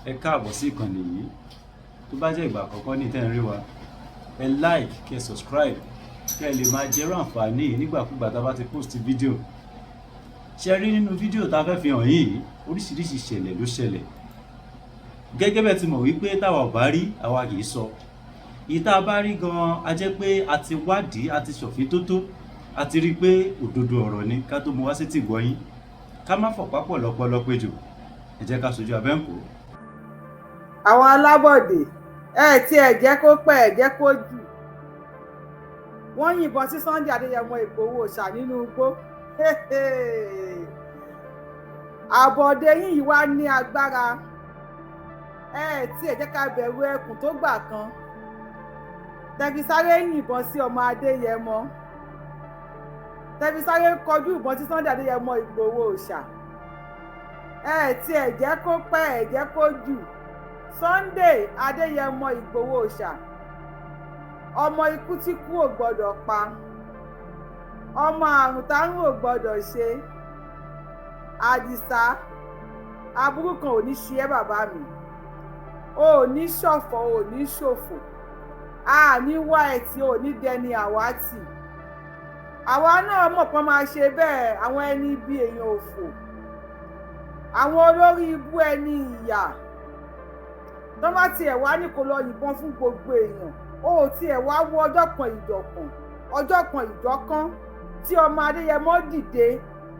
Ẹ káàbọ̀ sí ìkànnì yìí. Tó bá jẹ́ ìgbà àkọ́kọ́ ní tẹ́ ń rí wa, ẹ like, kẹ́ ẹ subscribe, kẹ́ ẹ lè máa jẹ́rú àǹfààní yìí nígbàkúgbà tá a bá ti post fídíò. Ṣe rí nínú fídíò tá a fẹ́ fi hàn yìí, oríṣiríṣi ìṣẹ̀lẹ̀ ló ṣẹlẹ̀. Gẹ́gẹ́ bẹ́ẹ̀ ti mọ̀ wípé táwa ò bá rí, àwa kì í sọ. Ìyí tá a bá rí gan-an, a jẹ́ pé a ti wádìí, a ti ṣọ̀fín tótó, a ti rí i pé òdodo ọ̀rọ̀ ni ká tó mú wá sétí ìgbọ́ yín. Ká má fọ̀pá pọ̀ lọ́pọ̀lọpọ̀ péjò, ẹ jẹ́ ká sojú abẹ́ ń kó. Àwọn alábọ̀dé, ẹ tí ẹ jẹ́ kó pẹ́, ẹ jẹ́ kó jù. Wọ́n yìnbọn sí Sunday Adéyẹmọ Ìgbòho Òòṣà nínú igbó. Àbọ̀dé yìí wá ní agbára. Ẹ tí ẹ jẹ́ ká bẹ̀rù ẹkùn tó gbà kan tẹ̀fi sáré yìnbọn sí ọmọ Adéyẹmọ, tẹ̀fi sáré kọjú ìbọn sí Sunday Adéyẹmọ Ìgbòho Òòṣà. Ẹ tí ẹ jẹ́ kó pẹ́, ẹ jẹ́ kó jù. Sunday Adéyẹmọ Ìgbòho Òòṣà, ọmọ ikú tí kú ò gbọ́dọ̀ pa, ọmọ àrùn tárùn ò gbọ́dọ̀ ṣe. Àdìsá, aburú kan ò ní ṣe ẹ́. Bàbá mi, ò ní ṣọ̀fọ̀, ò ní ṣòfò, a ní wá ẹtì, ò ní dẹni àwátì. Àwa náà mọ̀ pọ́n máa ṣe bẹ́ẹ̀. Àwọn ẹni bí èèyàn òfò, àwọn olórí ibú, ẹni ìyà tó bá tiẹ̀ wá ní kó lọ yìnbọn fún gbogbo èèyàn, ó tiẹ̀ wá wọ ọjọ́ kan ìjọ̀kan, ọjọ́ kan ìjọ̀kan tí ọmọ Adéyẹmọ dìde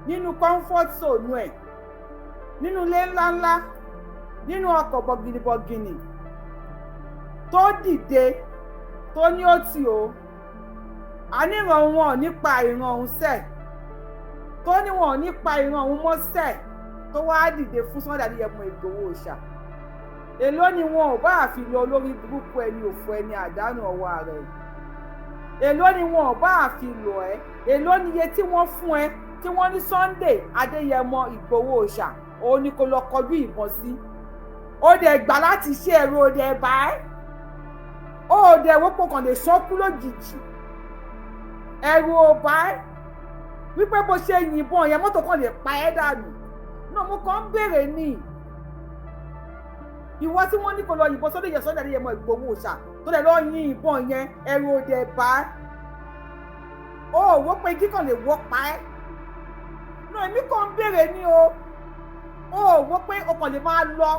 nínú comfort zone ẹ̀, nínú ilé ńláńlá, nínú ọkọ̀ bọ̀gìnìbọ̀gìnì, tó dìde tó ní ó tì ó àníran wọn ò nípa ìran òun sẹ̀, tó ní wọn ò nípa ìran òun mọ́ sẹ̀, tó wáá dìde fún Sunday Adéyẹmọ Ìgbòho Òòṣà. Èló ni wọn ò bá fi lọ olórí burúkú, ẹni òfò, ẹni àdánù ọwọ́ rẹ̀? Èló ni wọn ò bá fi lọ ẹ? Èló ni iye tí wọ́n fún ẹ tí wọ́n ní Sunday Adéyẹmọ Ìgbòho Òòṣà òun ni kò lọ kọjú ìbọn sí? Ó dẹ̀ gbà láti ṣe ẹ̀rọ, ó dẹ̀ bá ẹ́, ó dẹ̀ wọ́pọ̀ kàn lè sọ́kú lójijì. Ẹ̀rù ò bá ẹ́ wípé bó ṣe yìnbọn yẹn, mọ́tò kan lè pa ẹ́ dànù náà? Mo kàn ń béèrè ní ìwọ tí wọ́n ní kó lọ yìnbọn sọ́dọ̀ yẹn, Sunday Adéyẹmọ Ìgbòho Òòṣà, tó dẹ̀ lọ yin ìbọn yẹn, ẹ̀rù ò dẹ̀ bá ẹ́? Ó wò pé kíkàn lè wọ́ pa ẹ́ náà? Èmi kàn ń béèrè ní o. Ó wò pé o kàn lè máa lọ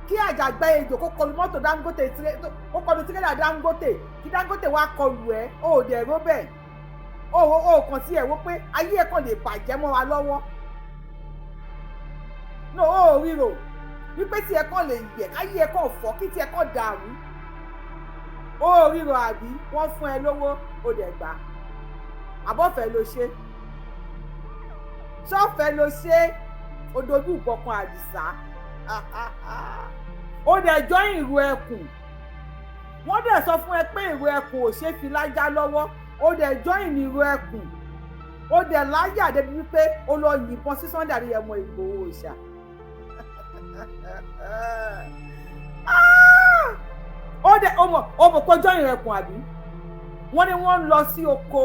kí àjàgbá ejò kó kọlu mọ́tò Dangote, kó kọlu tirẹ́là Dangote, kí Dangote wá kọlu ẹ́? Ó dẹ̀ ró bẹ́ẹ̀? Ó kàn sí ẹ̀ wò pé ayé ẹ̀ kàn lè bàjẹ́ mọ́ wa lọ́wọ́? No, ó ríro wípé tí ẹ kàn lè yẹ, káyé ẹ kàn fọ́, kí tí ẹ kàn dàrú? Ó ríro àbí wọ́n fún ẹ lówó, ó dẹ̀ gbà? Àbọ̀fẹ́ ló ṣe, ṣọ́fẹ́ ló ṣe? Ó dojú ìbọ̀kan Àdìsá, ó dẹ̀ jọ ìrù ẹkùn. Wọ́n dẹ̀ sọ fún ẹ pé ìrù ẹkùn ò ṣeé fi lájá lọ́wọ́. Ó dẹ̀ jọ ìrù ẹkùn, ó dẹ̀ láyà débi wípé ó lọ yìnbọn sí Sunday Adéyẹmọ Ìgbòho Òòṣà. Ó dẹ̀ ó mọ̀ pé ọjọ́ ìrìn ẹkùn, àbí wọ́n ní wọ́n ń lọ sí oko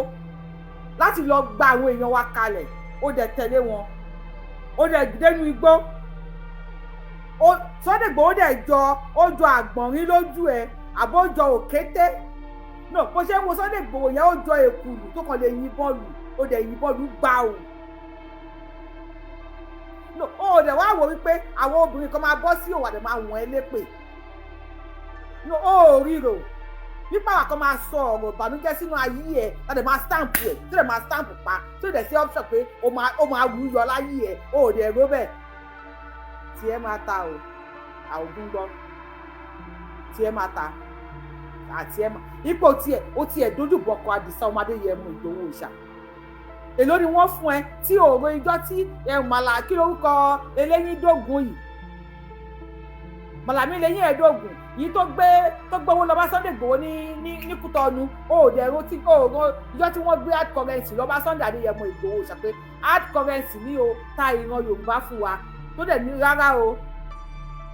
láti lọ gba àwọn èèyàn wa kalẹ̀. Ó dẹ̀ tẹ̀lé wọn, ó dẹ̀ dénú igbó. Sunday Igboho dẹ̀ jọ, ó jọ àgbọ̀nrín lójú ẹ̀, àbó jọ òkété? No, bó ṣe ń wo Sunday Igboho yẹn, ó jọ èkùlù tó kàn lè yìnbọn lù. Ó dẹ̀ yìnbọn lù gbà o. No, ó dẹ̀ wá wò wípé àwọn obìnrin kan máa bọ́ sí òwà, dẹ̀ máa wọ̀n ẹ́ lépè. No, ó ríro nípa àwọn kan máa sọ ọ̀rọ̀ ìbànújẹ́ sínú ayé ẹ̀, láti máa stamp ẹ̀, tó dẹ̀ máa stamp pa, tó dẹ̀ sí option pé ó máa wù ú yọ láyé ẹ̀. Ó dẹ̀ ró bẹ́ẹ̀. Tí ẹ máa ta o, àwògùn gbọ́ tí ẹ máa ta àti ẹ máa ipò tiẹ̀, ó tiẹ̀ dójú bọ̀kọ Àdìsá ọmọdé yẹn mú Ìgbòho Òòṣà. Èló ni wọ́n fún ẹ tí òòrò ijọ́ tí ẹ màlà kí lórúkọ eléyín dógùn yìí, màlàmí lẹ́yìn ẹ̀ẹ́dógún yìí tó gbé, tó gbowó lọ bá Sunday Igboho ní Kútọ́nù? Ó dẹ̀ ro tí ó ro ijọ́ tí wọ́n gbé hard currency lọ bá Sunday Adéyẹmọ Ìgbòho Òòṣà pé hard currency ní o ta ìran Yorùbá fún wa, tó dẹ̀ ní rárá o,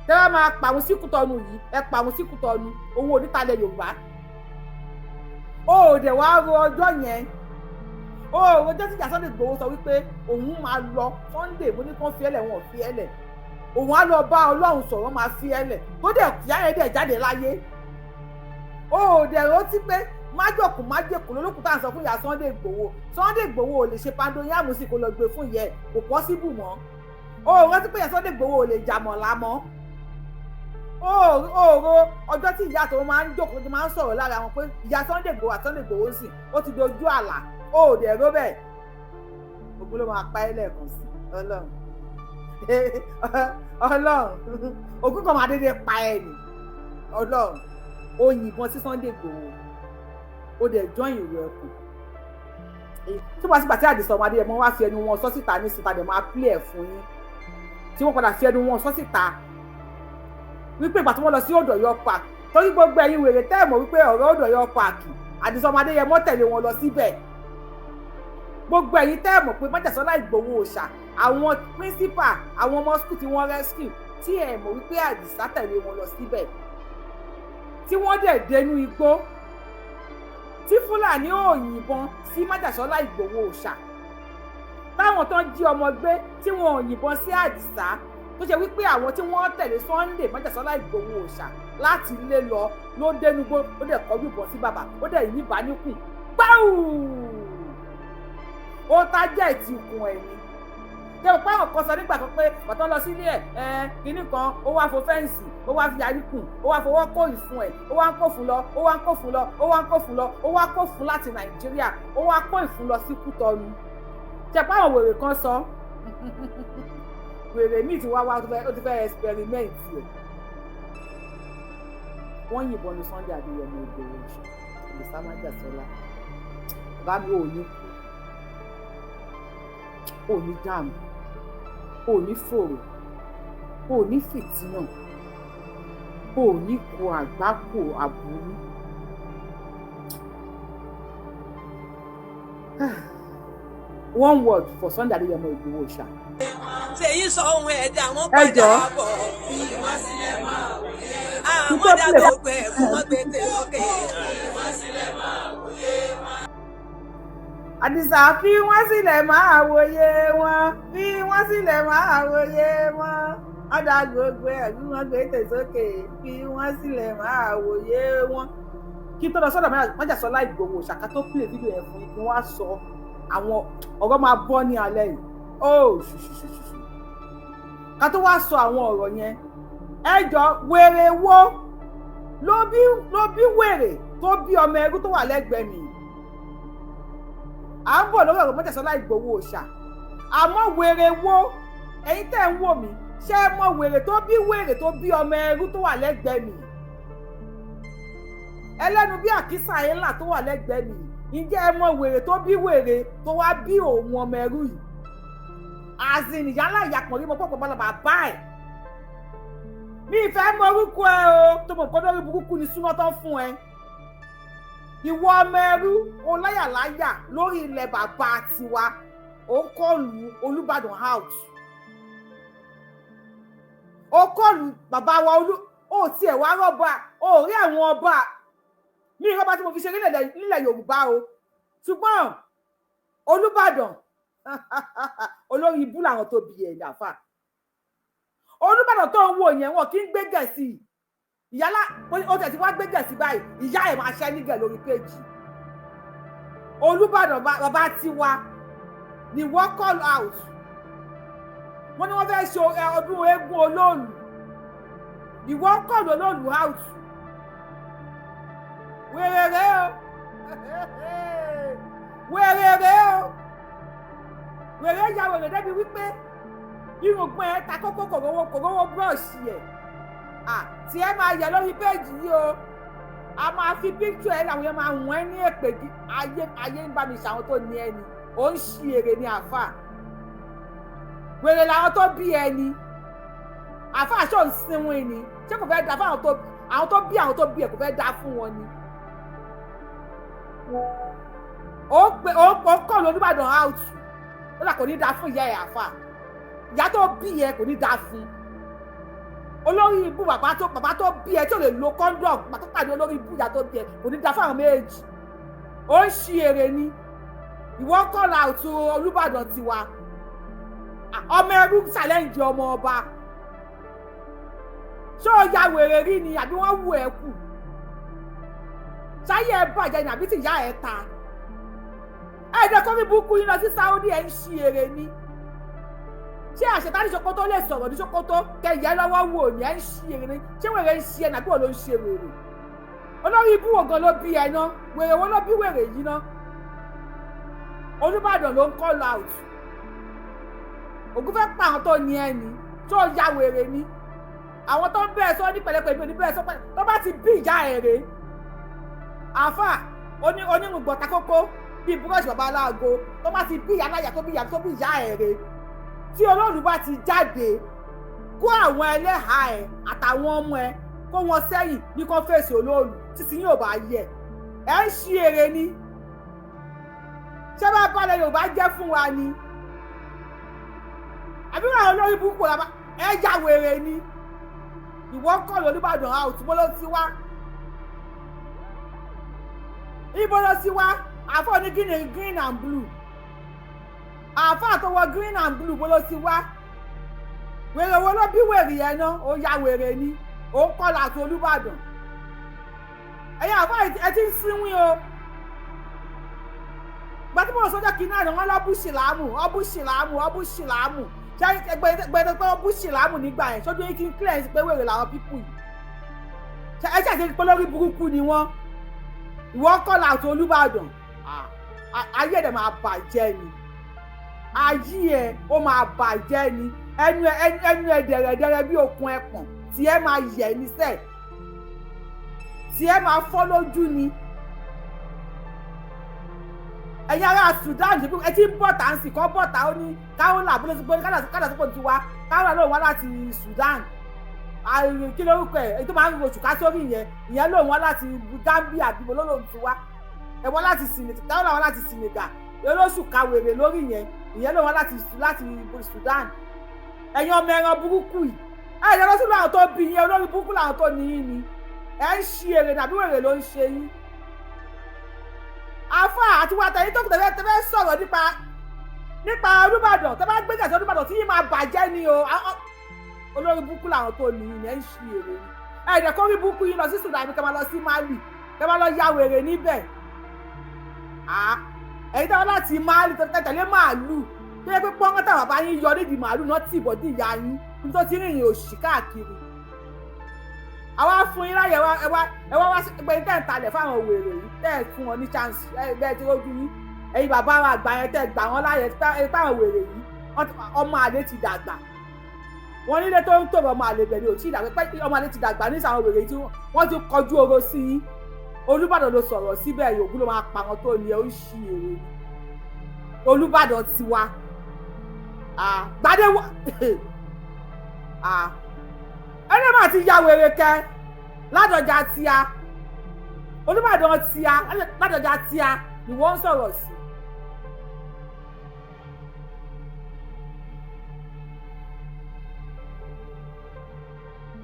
tẹ́lẹ̀ máa pàwọn sí Kútọ́nù yìí, ẹ pàwọn sí Kútọ́nù, owó onítalẹ̀ Yorùbá. Ó dẹ̀ wá ro ọjọ́ yẹn? Ó rojọ́ tí ìjà Sunday Igboho sọ wípé òun máa lọ Sunday, mo ní kán fi ẹlẹ̀, wọn ò fi ẹlẹ̀. Òun á lọ bá Ọlọ́run sọ̀rọ̀, máa fi ẹ́ lẹ̀. Tó dẹ̀ ìyá yẹn dẹ̀ jáde láyé. O ò dẹ̀ rántí pé májòkú májèkú lólókùn tá à ń sọ fún ìyá Sunday Igboho. Sunday Igboho ò lè ṣe pounded yam sí kó lọ gbé fún ìyẹ, kò possible mọ́. O ò rántí pé ìyá Sunday Igboho ò lè jàmọ̀lá mọ́. O ò ro ọjọ́ tí ìyá tó máa ń jókòó, tó máa ń sọ̀rọ̀ lára wọn pé ìyá Sunday Igboho àti Sunday Igboho ń sìn, ó ti dojú àlà. O ò dẹ̀ ró bẹ́ẹ̀. Ògùn ló máa pa ẹ́ lẹ́ẹ̀kan sí. Ọlọ́run, Ọlọ́run, ògùn kan máa dédé pa ẹ́ ni. Ọlọ́run, ó yìnbọn sí Sunday Igboho, ó dẹ̀ join ìrù ẹkùn. Tí wọ́n sì gbà tí Àdìsá ọmọ Adéyẹmọ wá fi ẹnu wọn sọ síta ní síta, dẹ̀ máa play ẹ̀ fún yín, tí wọ́n padà fi ẹnu wọn sọ síta wípé ìgbà tí wọ́n lọ sí Old Ọ̀yọ́ Park, torí gbogbo ẹ̀yin wèrè tẹ́ ẹ̀ mọ̀ wípé ọ̀rọ̀ Old Ọ̀yọ́ Park, Àdìsá ọmọ Adéyẹmọ tẹ̀lé wọn lọ síbẹ̀. Gbogbo ẹ̀yin tẹ́ ẹ̀ mọ̀ pé Májàsọ́lá Ìgbòho Òòṣà, àwọn principal, àwọn ọmọ school tí wọ́n rescue, tí ẹ̀ mọ̀ wípé Àdìsá tẹ̀lé wọn lọ síbẹ̀, tí wọ́n dẹ̀ dénú igbó, tí Fúlàní ò yìnbọn sí Májàsọ́lá Ìgbòho Òòṣà, táwọn tó ń jí ọmọ gbé tí wọn ò yìnbọn sí Àdìsá, tó ṣe wípé àwọn tí wọ́n tẹ̀lé Sunday Májàsọ́lá Ìgbòho Òòṣà láti ilé lọ ló dénúgbó, ó dẹ̀ kọjú ìbọn sí bàbá, ó dẹ̀ yìnbọn níkùn gbáù, ó target ikùn ẹ̀ ni. Jẹ́ pé àwọn kan sọ nígbà kan pé bàtọ́ lọ sílé ẹ̀ ẹ̀ kínní kan, ó wá fo fence, ó wá fi yarí kùn, ó wá fọwọ́ kó ìfun ẹ̀, ó wá ń kó fún lọ, ó wá ń kó fún lọ, ó wá ń kó fún lọ, ó wá kó fún láti Nàìjíríà, ó wá kó ìfun lọ sí Kútọ́nù. Jẹ́ pé àwọn wèrè kan sọ, wèrè míì ti wá wá, ó ti fẹ́ experiment ẹ̀. Wọ́n yìnbọn ní Sunday Adéyẹmọ Ìgbòho Òòṣà. Àdìsá Májàsọ́lá, bàbá mi, ò ní kú, ò ní dààmú, ò ní fòrò, ò ní fìtínà, ò ní kó àgbákò àbúrú. One word for Sunday Adéyẹmọ Ìgbòho Òòṣà. Ṣèyí sọ ohun ẹ̀dá wọn Ẹ padà jọ̀ọ́. bọ̀. Kí Àwọn tó dá play gbogbo ẹ̀ fún wọn gbé tèlókè. Àdìsá, fi wọ́n sílẹ̀ máa wòye wọn, fi wọ́n sílẹ̀ máa wòye wọn. Wọ́n dá gbogbo ẹ̀ bí wọ́n gbé tèsókè, fi wọ́n sílẹ̀ máa wòye wọn. Kí tó lọ sọ́dọ̀ Májàsọ́lá Ìgbòho Òòṣà, tó play fídíò yẹn fún yín, kí wọ́n á sọ àwọn ọ̀rọ̀ máa bọ́ ní alẹ́ yìí. Ó ṣùṣùṣùṣù, ká tó wá sọ àwọn ọ̀rọ̀ yẹn, ẹ jọ, wèrè wo ló bí wèrè tó bí ọmọ ẹrú tó wà lẹ́gbẹ̀ẹ́ mi? À ń bọ̀ lórí ọ̀rọ̀ Májàsọ́lá Ìgbòho Òòṣà, àmọ́ wèrè wo, ẹ̀yin tẹ́ ń wò mí, ṣé ẹ mọ wèrè tó bí wèrè tó bí ọmọ ẹrú tó wà lẹ́gbẹ̀ẹ́ mi, ẹlẹ́nu bí àkísà ńlá tó wà lẹ́gbẹ̀ẹ́ mi? Ǹjẹ́ ẹ mọ wèrè tó bí wèrè tó wá bí òun ọmọ ẹrú yìí? Azin ìyálà ìyàpọ̀ rí mo pọ̀ pọ̀ bọ́lá bàbá ẹ̀, mi ìfẹ́ mọ orúkọ ẹ o, tó mọ̀ pé lórí burúkú ni súná tán fún ẹ. Ìwọ ọmọ ẹrú oláyàláyà lórí ilẹ̀ bàbá tiwa, ó ń call Olúbàdàn out, ó call bàbá wa olú, ó tiẹ̀ wá rọ́bà, ó rí àwọn ọba mi, ìrọ́bà tí mo fi ṣe nílẹ̀ Yorùbá o. Ṣùgbọ́n Olúbàdàn, olórí ibú làwọn tó bí ẹ̀ dàfà. Olúbàdàn tó ń wò yẹn, wọn kì í gbé gẹ̀ẹ́sì ìyálà, ó tẹ̀ tí wá gbé gẹ̀ẹ́sì báyìí, ìyá ẹ̀ máa ṣẹ́ nígẹ̀ lórí péjì. Olúbàdàn bàbá tiwa ni wọ́n call out. Wọ́n ní wọ́n fẹ́ ṣe ọdún eégún olóòlù, ìwọ call olóòlù out. Wèrè o, wèrè o, wèrè ya wèrè débi wípé irùngbọ̀n ẹ̀ ta kókó, kòrówó kòrówó brush ẹ̀ tí ẹ máa yẹ lórí péjì yìí o. A máa fi picture ẹ, làwọn yẹn máa wọ́n ẹ ní èpè. Ayé ayé ń bá mi ṣàwọn tó ní ẹni ó ń ṣí èrè ní àáfà. Wèrè làwọn tó bí ẹni àáfà, ṣó ń sinwin ni? Ṣé kò fẹ́ da fún àwọn tó bí àwọn tó bí ẹ? Kò fẹ́ da fún wọn ni. Ó pe ó kọ́ lóníbàdàn out, ó là kò ní da fún ìyá ẹ̀ àáfà, ìyá tó bí ẹ kò ní da fún olórí ibú bàbá tó bí ẹ tí ò lè lo condom. Bàbá tó pàdé olórí ibú ìyá tó bí ẹ, kò ní da fún àwọn méjì. Ó ń ṣí èrè ni. Ìwọ call out Olúbàdàn tiwa, ọmọ ẹrú challenge ọmọ ọba. Ṣé o ya wèrè rí ni àbí wọ́n wù ẹ́ kù? Ṣáyé ẹ bàjẹ́ ni àbí tìyá ẹ ta? Ẹ̀ẹ́dẹ̀ kórí burúkú yín lọ sí Saudi, ẹ̀ ń ṣi èrè ni. Ṣé àṣetánì Sokoto lè sọ̀rọ̀ ní Sokoto kẹyẹ lọ́wọ́ wò ní? Ẹ̀ ń ṣi èrè ni. Ṣé wèrè ń ṣe ẹ̀ nàbí wọ́n ló ń ṣe wèrè? Olórí ibú wo gan ló bí ẹ ná? Wèrè wo ló bí wèrè yìí ná? Olúbàdàn ló ń call out. Ògún fẹ́ pa àwọn tó ní ẹ ni. Tó ya wèrè ni? Àwọn tó ń bẹ́ẹ̀ sọ ní pẹ̀lẹ́pẹ̀lẹ́ ní bẹ́ẹ̀ sọ pẹ̀lẹ́ tó bá ti bí ìyá ẹ̀ rè. Àáfà onírùngbọ̀n takókó bíi búrọ́ọ̀ṣì bàbá aláàgó, tó bá ti bí ìyá aláya, tó bí ìyá, tó bí ìyá ẹ̀ rè, tí olóòlù bá ti jáde, kó àwọn ẹlẹ́hàá ẹ̀ àtàwọn ọmọ ẹ̀, kó wọn sẹ́yìn ní kó fèsì olóòlù títí yóò bá yẹ. Ẹ̀ ń ṣí ere ni. Ṣé bá balẹ̀ Yorùbá jẹ́ fún wa ni àbí wọn àwọn olórí burúkú la ẹ ya wèrè ni? Ìwọ kọ́ ló Olúbàdàn out. Bó ló ti wá? Ibo ló ti wá? Àfọ ní green, green and blue. Àfọ àtọwọ green and blue, bó ló ti wá? Wèrè wo ló bí wèrè yẹn náà? Ó ya wèrè ni. Ó ń kọ́ láti Olúbàdàn. Ẹ̀yin àfọ, ẹ ti ń sínwín o. Gbàtí mo sọjọ́ kìíní àná, wọn lọ́bù ṣìlámù, ọbù ṣìlámù, ọbù ṣìlámù. Ṣé gbẹdẹ pé ọbù ṣìlámù nígbà yẹn sójú yín kí n clear pé wèrè làwọn people yìí? Ẹ ṣàṣe pé lórí burúkú ni wọ́n. Ìwọ kọ́ láti Olúbàdàn, ayé ẹ̀ máa bàjẹ́ ni. Ayé ẹ̀ ó máa bàjẹ́ ni. Ẹnu ẹ, ẹnu ẹ dẹ̀rẹ̀dẹ̀rẹ̀ bí okùn ẹpọ̀n, tí ẹ máa yẹ̀ ní sẹ́ẹ̀, tí ẹ máa fọ́ lójú ni. Ẹ̀yin ará Sudan, ẹ ti ń bọ̀ tá ń sì kọ́ bọ̀ tá. Ó ní káwọ́là bó ló ti gbé kádà sípò ti wá. Káwọ́là lóun wá láti Sudan. Kí lórúkọ ẹ̀, èyí tó máa ń ro òṣùká sórí yẹn? Ìyẹn lóun wá láti Gambia, àbíbo ló lóun ti wá? Ẹ wá láti Senegal. Káwọ́là wá láti Senegal. Olóṣùká wèrè lórí yẹn, ìyẹn lóun wá láti Sudan. Ẹ̀yin ọmọ ẹran burúkú yìí, ẹ̀ ẹ̀ lọ́sùn làwọn tó bí yẹn. Olórí burúkú làwọn tó ní yín ni. Ẹ̀ ń ṣi èrè dàbí wèrè ló ń ṣe yín. Afa àti wa tẹ̀yìn tó tẹ̀fẹ́ tẹ̀fẹ́ sọ̀rọ̀ nípa Olúbàdàn, tẹ́ bá gbé gàtí Olúbàdàn tí yìí máa bàjẹ́ ni o. Olórí burúkú làwọn tó ní yín. Ẹ̀ ń ṣi èrè ni. Ẹ̀ dẹ̀ kó rí burúkú yín lọ sí Sudan, kẹ́ máa lọ sí Mali, kẹ́ máa lọ ya wèrè níbẹ̀. Ẹ̀yin tẹ́wọ́n láti Mali tó tẹ̀lé màálù, tó yẹ pé pọ́nkán táwọn bàbá yín yọ nídìí màálù náà tì bọ́ dì ìyá yín níbi tó ti rìnrìn òṣì káàkiri. Àwa fún yín láyè. Ẹ wá, ẹ wá wá pé tẹ́ ń talẹ̀ fáwọn wèrè yìí, tẹ́ ẹ̀ fún wọn ní chance. Ẹ bẹ́ẹ̀ tí rójú yín. Ẹ̀yin bàbá wa àgbà yẹn, tẹ́ gbà wọ́n láyè táwọn wèrè yìí, ọmọ àlè ti dàgbà. Wọn nílé tó ń tòrò, ọmọ àlè bẹ̀rẹ̀ ò tí ì dàgbà pé ọmọ àlè ti dàgbà ní sàwọn wèrè yìí tí wọ́n ti kọjú oró sí yín. Olúbàdàn ló sọ̀rọ̀ síbẹ̀. Ògún ló máa pa wọn tó ní ẹ. Ó ṣì èrè ni. Olúbàdàn tiwa gbadé wá. Ẹni máa ti ya wèrè kẹ. Ládọjà tíá, Olúbàdàn tíá, Ládọjà tíá ni wọ́n ń sọ̀rọ̀ sí.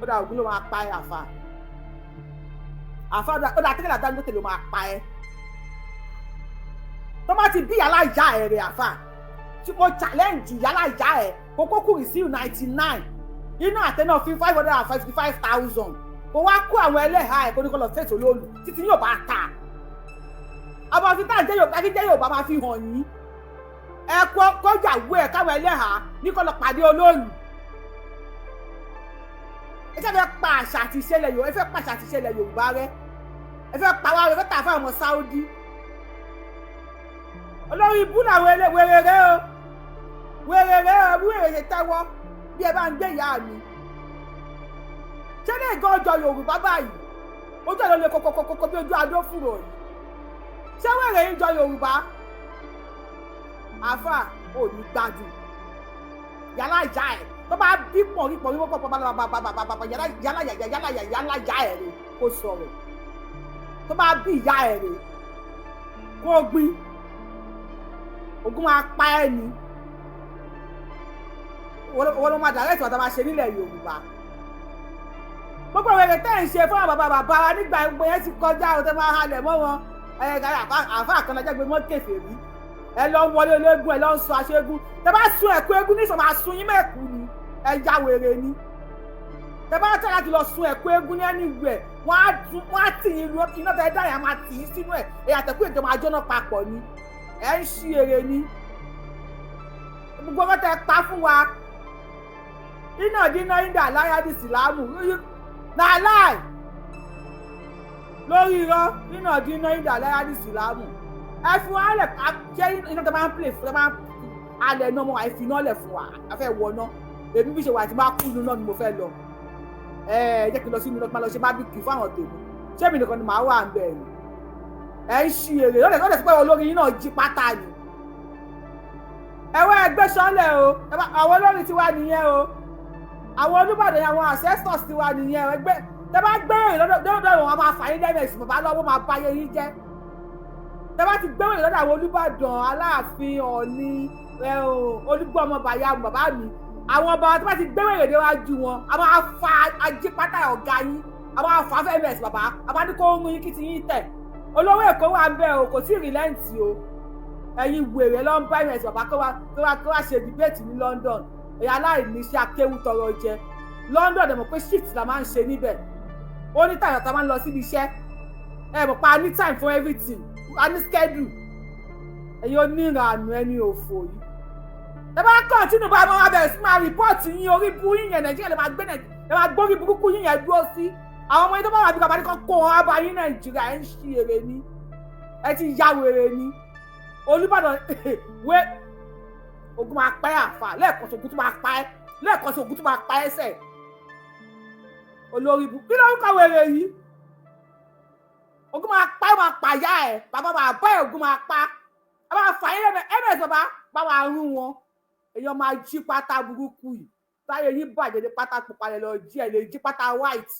Ó dà, Ògún ló máa pa ẹ. Àfà, àfà, ó dà, tẹ́lẹ̀ Dangote ló máa pa ẹ tó bá ti bí yàrá ìyá ẹ rè. Àfà, tí mo challenge yàrá ìyá ẹ kókó kùrì sí 99 inú àtẹ náà fi 555,000, kó wá kó àwọn ẹlẹ́hàá ẹ̀, kó ní kó lọ fèsì olóòlù títí yóò bá ta. Ọmọ fi tá à ń jẹ́ Yorùbá, fi jẹ́ Yorùbá máa fi hàn yín. Ẹ kó kọjàwó ẹ káwọn ẹlẹ́hàá ní kó lọ pàdé olóòlù. Ẹ ṣe fẹ́ pa àṣà àti ìṣẹ̀lẹ̀ Yorùbá. Ẹ fẹ́ pa àṣà àti ìṣẹ̀lẹ̀ Yorùbá rẹ. Ẹ fẹ́ pa wá rẹ. Ẹ fẹ́ tà fún àwọn Saudi. Olórí ibú làwọn wèrè rẹ o, wèrè rẹ o. Bí wèrè ṣe tẹ́wọ́ bí ẹ bá ń gbé ìyá mi, ṣé lè gan ọjọ́ Yorùbá báyìí? Ojú ẹ̀ ló lè kókókókó bí ojú adó fúrò yìí. Ṣé wèrè yìí jọ Yorùbá? Àáfà ò ní gbádùn yàrá ìyá ẹ̀ tó bá bí pọ̀rí pọ̀rí wọ́pọ̀ pọ̀ bàbàbàbàbà. Yàrá yàrá yàrá yàrá ìyá ẹ̀ rè kó sọ̀rọ̀. Tó bá bí ìyá ẹ̀ rè kó gbin, Ògún máa pa ẹ́ ni. Wọ́n ló máa dàrẹ́tì wọ́n tá máa ṣe nílẹ̀ Yorùbá. Gbogbo àwọn èrè tẹ́ ẹ̀ ń ṣe fún àwọn bàbá bàbá wa nígbà gbogbo yẹn ti kọjá o. Tẹ́ máa halẹ̀ mọ́ wọn, àfa kan lọ́jọ́ gbé mọ́ kèfèrí. Ẹ lọ ń wọlé ológun, ẹ lọ ń sọ aṣẹ́gun. Tẹ́ bá sun ẹ̀kú eégún nísọ̀, máa sun yín mẹ́kù ni. Ẹ ya wèrè ni. Tẹ bá tẹ̀ láti lọ sun ẹ̀kú eégún ní anywhere, wọ́n á tì yín lu iná. Tẹ dá yẹn, máa tì yín sínú ẹ̀. Èyí àtẹ̀kù ètò máa jóná papọ̀ ni. Ẹ̀ ń ṣí eré ni gbogbo ọkọ tẹ pa fún wa. Iná dínà ìdá láyà di sílámù náà láì lórí irọ́. Iná dínà ìdá láyà di sílámù. Ẹ fi wọn lẹ̀. Ṣé iná tẹ máa ń play fún tẹ máa ń alẹ̀ náà mọ́? Àìfi iná lẹ̀ fún wa, a fẹ́ wọ náà. Èmi bí ṣe wà tí máa kú inú náà ni mo fẹ́ lọ. Ẹ jẹ́ kí n lọ sí inú náà, kí n máa lọ ṣe barbecue fún àwọn tèmi. Ṣé èmi nìkan ni màá wà ń bẹ̀ ni? Ẹ ń ṣí èrè lọ́dẹ̀ sí pé olórí yín náà jí pátá ni. Ẹ wá ẹgbẹ́ sọ́lẹ̀ o. Àwọn olórí tiwa nìyẹn o. Àwọn Olúbàdàn yẹn, àwọn ancestors tiwa nìyẹn o. Ẹgbẹ́ tẹ bá gbé lọ́dọ̀ wọn, máa fà yín lẹ́mẹ̀sì bàbá lọ́wọ́, máa bá yé yín jẹ́. Tẹ bá ti gbé lọ́dọ̀ àwọn Olúbàdàn, Aláàfin, Ọ̀ọ̀ni, Olúgbọ́mọ, bàyà bàbá mi, àwọn ọba tó bá ti gbé wèrè déwájú wọn, a máa fa ajípátá ọ̀gá yín, a máa fà fẹ́mẹ̀sì bàbá, a máa ní kó ń yín kí ti yín tẹ̀. Olówó Èkó wà ń bẹ̀ o, kò tí ì relent o. Ẹ̀yin wèrè ló ń bá ms bàbá kó wá ṣe debate ní London. Ẹ̀yin aláìníṣẹ́ akéwù tọrọ jẹ London, ẹ̀ mọ̀ pé shift la máa ń ṣe níbẹ̀. Ó ní tàyà tá a máa ń lọ síbi iṣẹ́. Ẹ mọ̀ pa a ní time for everything, a ní schedule. Ẹ̀yin oníranù, ẹni òfò yìí, ẹ bá continue bá máa bẹ̀rẹ̀ sí máa report yín. Orí bú yín yẹn, Nàìjíríà lè máa gbé, lè máa gbórí burúkú yín yẹn dúró sí. Àwọn ọmọ yín tó bá wà bí bàbá ní kó kó wọn wá bá yín Nàìjíríà. Ẹ ń ṣí èrè ni, ẹ ti ya wèrè ni. Olúbàdàn wé ogun máa pa ẹ́ àfà lẹ́ẹ̀kan sí, ogun tó máa pa ẹ́ lẹ́ẹ̀kan sí, ogun tó máa pa ẹ́ sẹ̀. Olórí ibù, kí lórúkọ wèrè yìí? Ogun máa pa ẹ́, máa pa ìyá ẹ̀, bàbá máa bá ẹ̀, ogun máa pa ẹ, máa fà yín lẹ́nu ms bàbá bá máa rún wọn. Èèyàn máa jí pátá burúkú yìí, táyé yín bàjẹ́ ní pátá pupa lẹ lọ jí. Ẹ lè jí pátá white.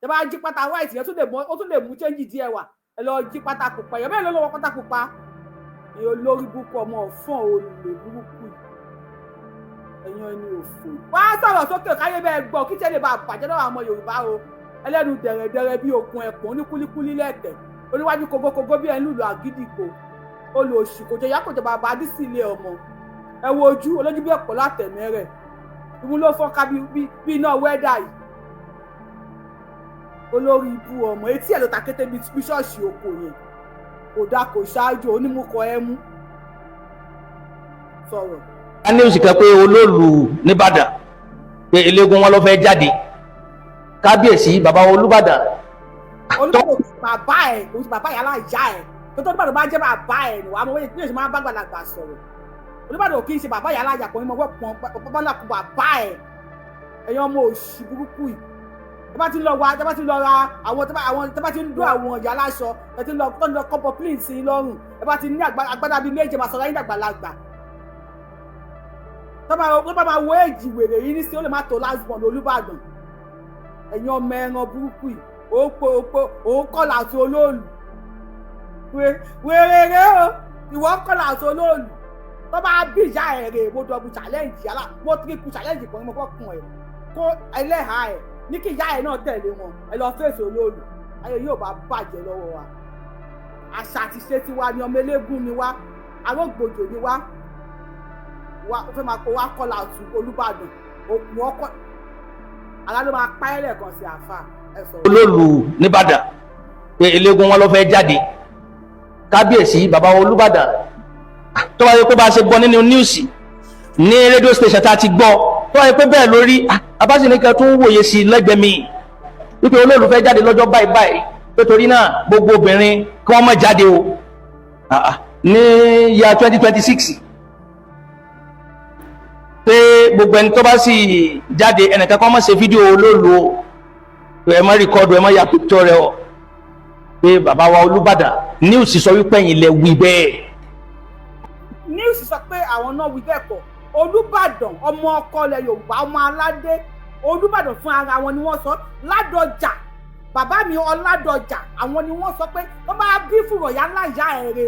Ẹ bá jí pátá white yẹn, ó tún lè mú change díẹ̀ wà. Ẹ lọ jí pátá pupa yẹn bẹ́ẹ̀ ló lọ́wọ́ pátá pupa. Èèyàn olórí burúkú, ọmọ ọ̀fọ́n, olè burúkú yìí, ẹ̀yàn ẹni òfò. Wá sọ̀rọ̀ sókè káyé bẹ́ẹ̀ gbọ́ kí tẹ́lẹ̀ bá bàjẹ́ lọ́wọ́ àwọn Yorùbá o. Ẹlẹ́nu dẹ̀rẹ̀dẹ̀rẹ̀ bí okùn ẹ̀pọ̀n, oníkúlíkúlí lẹ́tẹ̀, oníwájú kogokogo bí ẹni lùlù àgídìgbò. Olòṣì kò jẹ ìyá, kò jẹ bàbá, adísì ilé ọmọ. Ẹ wo ojú olójú bí ọ̀pọ̀ látẹ̀mẹ́rẹ̀, ìmú ló fọ́nká bí iná wẹ́dà yìí. Olórí ibú ọmọ, etí ẹ̀ ló ta kété bí ṣọ́ọ̀ṣì oko yẹn. Kò dá, kò ṣáájú onímúkọ ẹ mú sọ̀rọ̀. A ní oṣù kan pé olóòlù nìbàdàn pé eléégún wọn ló fẹ́ jáde, kábíyèsí bàbá Olúbàdàn. Olúbàdàn bàbá ẹ̀, òun ti bàbá yàrá ìyá ẹ̀ tó tó. Olúbàdàn bá jẹ́ bàbá ẹ̀ nù, àmọ́ bí èsì máa ń bá gbàlagbà sọ̀rọ̀. Olúbàdàn kì í ṣe bàbá yàrá ìyá pọ̀ ní mọ̀ pọ̀ bàbá náà kú bàbá ẹ̀. Ẹ̀yin ọmọ òṣì burúkú yìí, ẹ bá ti lọ wa, ẹ bá ti lọ ra àwọn, tẹ bá ti ń dún àwọn ìyá aláṣọ, ẹ ti lọ tó ń lọ kọ́pọ̀ plane sí i lọ́rùn. Ẹ bá ti ní agbádá bíi méje, máa sọ̀rọ̀ ayé dàgbàlagbà. Tó bá máa wo èjì wèrè yìí nísìnyí, ó lè má tó last born Olúbàdàn. Ẹ̀yin ọmọ ẹran burúkú yìí, ó po ó òun kọ́ làtò olóòlù wèrè rẹ o. Ìwọ kọ́ làtò olóòlù. Tó bá bí ìyá ẹ̀ rè, mo double challenge yàrá, mo triple challenge kan ní mo fọ́ kun ẹ̀ kó ẹlẹ́hàá ẹ̀ ní kí ìyá ẹ̀ náà tẹ̀lé wọn. Ẹ lọ fèsì olóòlù, ayé yóò bá bàjẹ́ lọ́wọ́ wa. Àṣà àti ṣe tiwa ni. Ọmọ eléégún ni wá, arógbòjò ni wá. Wá ó fẹ́ máa kó wá kọ́là tù Olúbàdàn òkun ọkọ àlá ló máa pa ẹ́ lẹ́ẹ̀kan sí. Àáfà, ẹ sọ̀rọ̀. Olóòlù nìbàdàn pé eléégún wọn ló fẹ́ jáde, kábíyèsí bàbá Olúbàdàn, tó bá yẹ pé bá a ṣe gbọ́ nínú news ní radio station tá a ti gbọ́, tó bá yẹ pé bẹ́ẹ̀ lórí abáṣe tún wòye sí lẹ́gbẹ̀ẹ́ mi wípé olóòlù fẹ́ jáde lọ́jọ́ báyìí báyìí, pé torí náà gbogbo obìnrin kí wọ́n má jáde o ní ya 2026, pé gbogbo ẹni tó bá sì jáde, ẹnìkan kọ́ má ṣe fídíò olóòlù o, ẹ má record, ẹ má ya picture rẹ o, pé bàbá wa Olúbàdàn, news sọ wípé ẹ̀yin lẹ wí bẹ́ẹ̀. News sọ pé àwọn náà wí bẹ́ẹ̀ kọ́. Olúbàdàn, ọmọ ọkọ ilẹ̀ Yorùbá, ọmọ aládé, Olúbàdàn fún ara wọn ni wọ́n sọ. Ládọjà, bàbá mi Ọládọjà, àwọn ni wọ́n sọ pé wọ́n bá bí fùrọ̀yà ńlá ìyá ẹ̀ re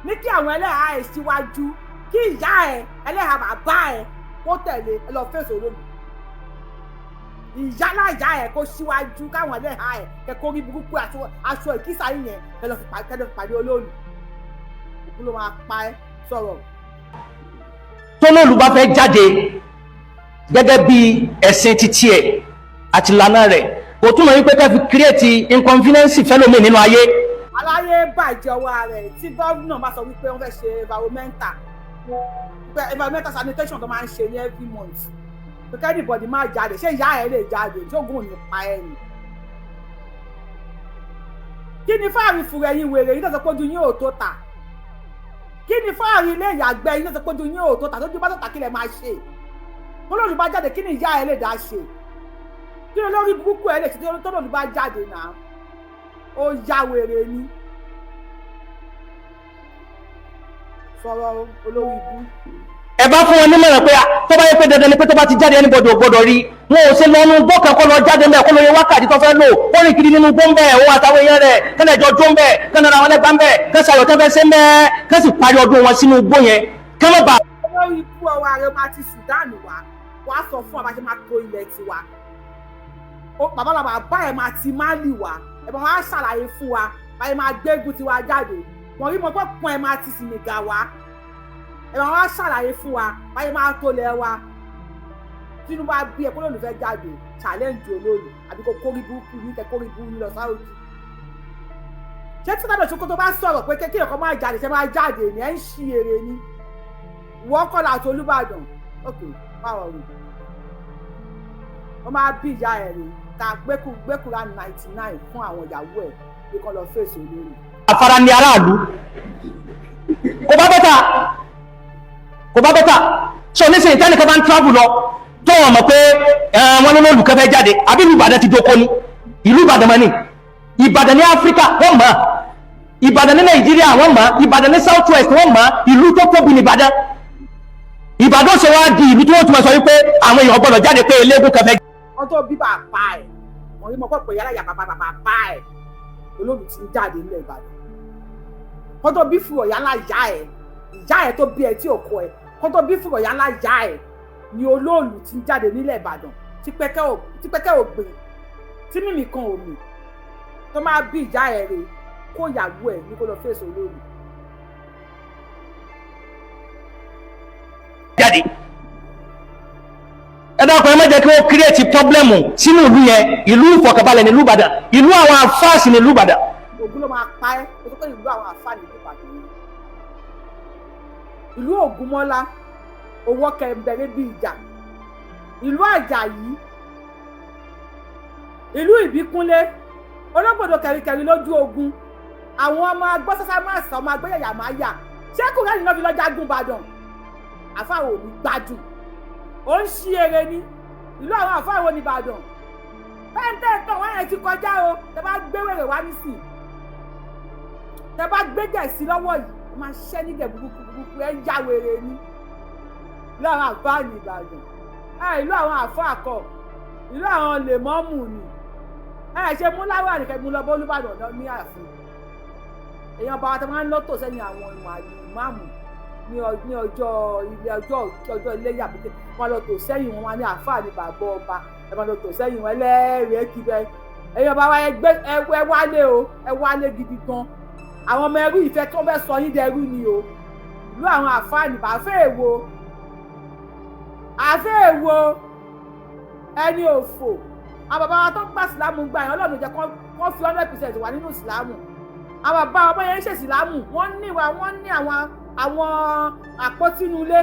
ní kí àwọn ẹlẹ́hàá ẹ̀ síwájú, kí ìyá ẹ̀, ẹlẹ́hàá bàbá ẹ̀ kó tẹ̀lé. Ẹ lọ fèsì olóòlù, ìyá láyà ẹ̀ kó síwájú, káwọn ẹlẹ́hàá ẹ̀ kẹ́kọ̀ọ́ rí burúkú aṣọ ìkísà yìí yẹn, kẹ́ lọ fi pàdé olóòlù. Òkú ló máa pa ẹ́. Sọ̀rọ̀. Tólóòlù bá fẹ́ jáde gẹ́gẹ́ bí ẹ̀sìn títí ẹ̀. Àti ìlànà rẹ̀ kò túmọ̀ wípé ká fi create inconvenience fẹ́lòmíì nínú ayé. Aláyé bàjẹ́ ọwọ́ rẹ̀. Tí gómìnà bá sọ wípé wọ́n fẹ́ ṣe environmental sanitation tó máa ń ṣe ní every month, pé kí anybody máa jáde, ṣé ìyá ẹ̀ lè jáde? Tí oògùn ò ní pa ẹ̀ ni. Kí ni fáàrí fùrẹ̀ yín wèrè yín tó sọ pé ojú yín ò tó ta? Kí ni fáàrí ilé ìyàgbẹ́ yín tó sọ pé ojú yín ò tó ta? Tójú bá tó ta, kí lẹ máa ṣe? Olóòlù bá jáde, kí ni ìyá ẹ̀ lè dá ṣe? Kí ni olórí burúkú ẹ̀ lè ṣe tó lòlù bá jáde náà? Ó ya wèrè ni. Sọ̀rọ̀ olórí ibú. Ẹ bá fún wọn nímọ̀ràn pé tó bá yẹ pé dandan ni pé tó bá ti jáde anybody ò gbọdọ̀ rí wọn, ò ṣe lọ́nu gbọ́ kan kọ́ lọ jáde ńbẹ̀, kó lóye wákàtí tó fẹ́ lò, ó rìn kiri nínú gbó ńbẹ̀, òun àtàwọn èèyàn rẹ̀ kẹ́lẹ̀ jọ jó ńbẹ̀, kẹ́lẹ̀ ra àwọn ẹlẹ́gbàá ńbẹ̀, kẹ́sì ayọ̀ tẹ́fẹ́ ṣe ńbẹ̀, kẹ́sì parí ọdún wọn sínú igbó yẹn, kẹ́ má bàa. Olórí ibú ọwọ́ ààrẹ máa ti Sudan wá wá sọ fún wa bá ṣe máa tó ilẹ̀ tiwa. Bàbá bàbá bá ẹ̀ máa ti Mali wá, ẹ̀ máa wá ṣàlàyé fún wa báyìí máa gbégun tiwa jáde. Wọ́n rí mọ́ pé pọ́n ẹ̀ máa ti Senegal wá, ẹ̀ máa wá ṣàlàyé fún wa báyìí máa tó lẹ̀ wa. Tinubu á bí ẹ kó lóòlù fẹ́ jáde challenge olóòlù, àbí kó kórí burúkú ní kẹ kórí burúkú ní lọ sáwùjì. Ṣé tí tábìlì Sokoto bá sọ̀rọ̀ pé kékeré kan máa jáde, ṣe máa jáde ní? Ẹ̀ ń ṣí ere ni wọ́n kọ́ láti Olúbàdàn. Ok, báwo rí wọ́n máa bí ìyá ẹ̀ rí ká gbẹ́kúra 99 fún àwọn ìyàwó ẹ̀ bí kò lọ fèsì olórí. Afárá ní aráàlú kò bá bẹ́tà, kò bá bẹ́tà. So nísìnyí, tẹ́nìkan bá ń travel lọ tó wọn mọ̀ pé wọ́n ní olùkọ́ fẹ́ jáde, àbí ìlú Ìbàdàn ti dóko ni? Ìlú Ìbàdàn mọ́ ni Ìbàdàn ní Áfíríkà, wọ́n mọ̀ Ìbàdàn ní Nàìjíríà, wọ́n mọ̀ Ìbàdàn ní South West, wọ́n mọ̀ ìlú tó tóbi ní Ìbàdàn. Ìbàdàn ṣe wá di ìlú tí wọ́n tún máa sọ wípé àwọn èèyàn gbọ́dọ̀ jáde pé eléégún kan fẹ́ Wọ́n tó bí bàbá ẹ̀ wọ́n rí mọ́ pé yálà yà bàbá bàbá ẹ̀ olóòlù ti ń jáde nílẹ̀ Ìbàdàn. Wọ́n tó bí fúrọ̀ yálà yá ẹ̀, ìyá ẹ̀ tó bí ẹ̀ tí ò kọ ẹ̀, wọ́n tó bí fúrọ̀ yálà yá ẹ̀ ni olóòlù ti ń jáde nílẹ̀ Ìbàdàn, tí pẹ́kẹ́ ò gbìn, tí mímì kan ò mì. Tó máa bí ìyá ẹ̀ rè kó ìyàwó ẹ̀ ní kó lọ fèsì olóòlù. jáde. Ẹ dákun, ẹ má jẹ́ kí wọ́n kírètì pọ́blẹ́mù sínú ìlú yẹn. Ìlú ìfọ̀kànbalẹ̀ nílùú Ìbàdàn, ìlú àwọn àfáàsì nílùú Ìbàdàn. Ògún ló máa pa ẹ́. O sọ pé ìlú àwọn àfáà nílùú Ìbàdàn ni ìlú Ògúnmọ́lá, owó kẹ̀mbẹ̀rẹ̀ bíi ìjà, ìlú Àjàyí, ìlú Ìbíkúnlé, ológbòdo kẹ̀ríkẹ̀rí lójú ogun, àwọn ọmọ agbọ́sásá máa sọ ọmọ agbẹ́yàyà máa yà. Ṣé kúrẹ́ẹ̀nì náà fi lọ́ọ́ jagun Ìbàdàn? Àfáà ò ní gbádùn, ó ń ṣí eré ní ìlú àwọn àfáà wo ní Ìbàdàn. Pẹ́ńtẹ́ǹtàn wọ́n yẹn ti kọjá o. Tẹ bá gbé wèrè wá nísìn, tẹ bá gbé gẹ̀ẹ́sì lọ́wọ́ yìí, ó máa ṣẹ́ nígẹ̀ burúkú burúkú. Ẹ̀ ń já wèrè ní ìlú àwọn àfáà ní Ìbàdàn. Ẹ ìlú àwọn àfáà kọ, ìlú àwọn lèmọ́mù ni. Ẹ ṣe mú láwọ àníkẹ́ mú lọ bọ́ Olúbàdàn ní ààfin. Èèyàn bá wa tó máa ń lọ́tò sẹ́yìn àwọn ìmáàmù ní ọjọ́ ilé ọjọ́ ọjọ́ iléyà bí wọ́n lọ tò sẹ́yìn wọn, wọn ní àáfàá ní bàbá ọba. Ẹ máa lọ tò sẹ́yìn wọn ẹlẹ́rìí kíbẹ́. Èèyàn bá wa, ẹ wálé o, ẹ wálé gidi gan. Àwọn ọmọ ẹrú ìfẹ́ tó fẹ́ sọ yín dẹrú ni o. Ìlú àwọn àáfàá ní bàfẹ́ èwo, àfẹ́ èwo, ẹni òfò. Àwọn bàbá wa tó ń gbà sílámù gbà yẹn, Ọlọ́run jẹ́ kán fi 100% wà nínú sílámù. Àwọn bàbá wa bóyá ń ṣe sílámù, wọ́n ní ìwà, wọ́n ní àwọn àpótí inú ilé.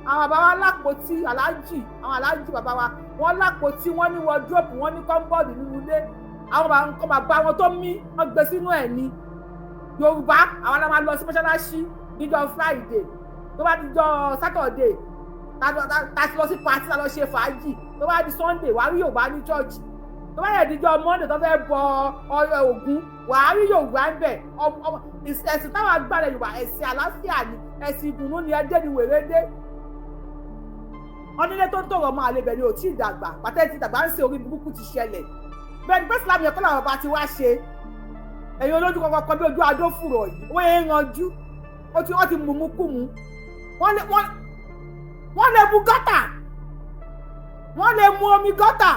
Àwọn bàbá wa lápótí aláàjì, àwọn aláàjì bàbá wa wọ́n lápótí, wọ́n ní wọ́dúrópù, wọ́n ní kọ́ńbọ́ọ̀dù nínú ilé. Àwọn bàbá wọn tó mí wọ́n gbé sínú ẹ̀ ní Yorùbá. Àwọn la máa lọ sí mọ́ṣáláṣí níjọ́ Friday, tó bá dijọ́ Saturday ta ti lọ sí party, ta lọ ṣe fàájì. Tó bá di Sunday, wàá rí Yorùbá ní church. Tó bá yẹ dijọ́ Monday tó fẹ́ bọ ọyọ Ògún, wàá rí Yorùbá ń bẹ̀. Ẹ̀sìn táwọn agbára Yorùbá, ẹ̀sìn àlàáfíà ni, ẹ̀sìn ìdùnnú ni. Ẹdẹ ni wèrè dé. Onílé tó ń tọrọ ọmọ àlebẹ̀ ni ò tí ì dàgbà pàtẹ́ ti dàgbà ń ṣe orí burúkú ti ṣẹlẹ̀. Bẹ́ẹ̀ ni pé Islam yẹn kọ́ làwọn bàbá ti wá ṣe. Ẹ̀yin olójú kọ̀ọ̀kan kan bí ojú adó fùrọ̀ yìí, wọ́n yẹn ń ranjú, wọ́n ti mùmú kú mu, wọ́n lè mu gọ́tà, wọ́n lè mu omi gọ́tà.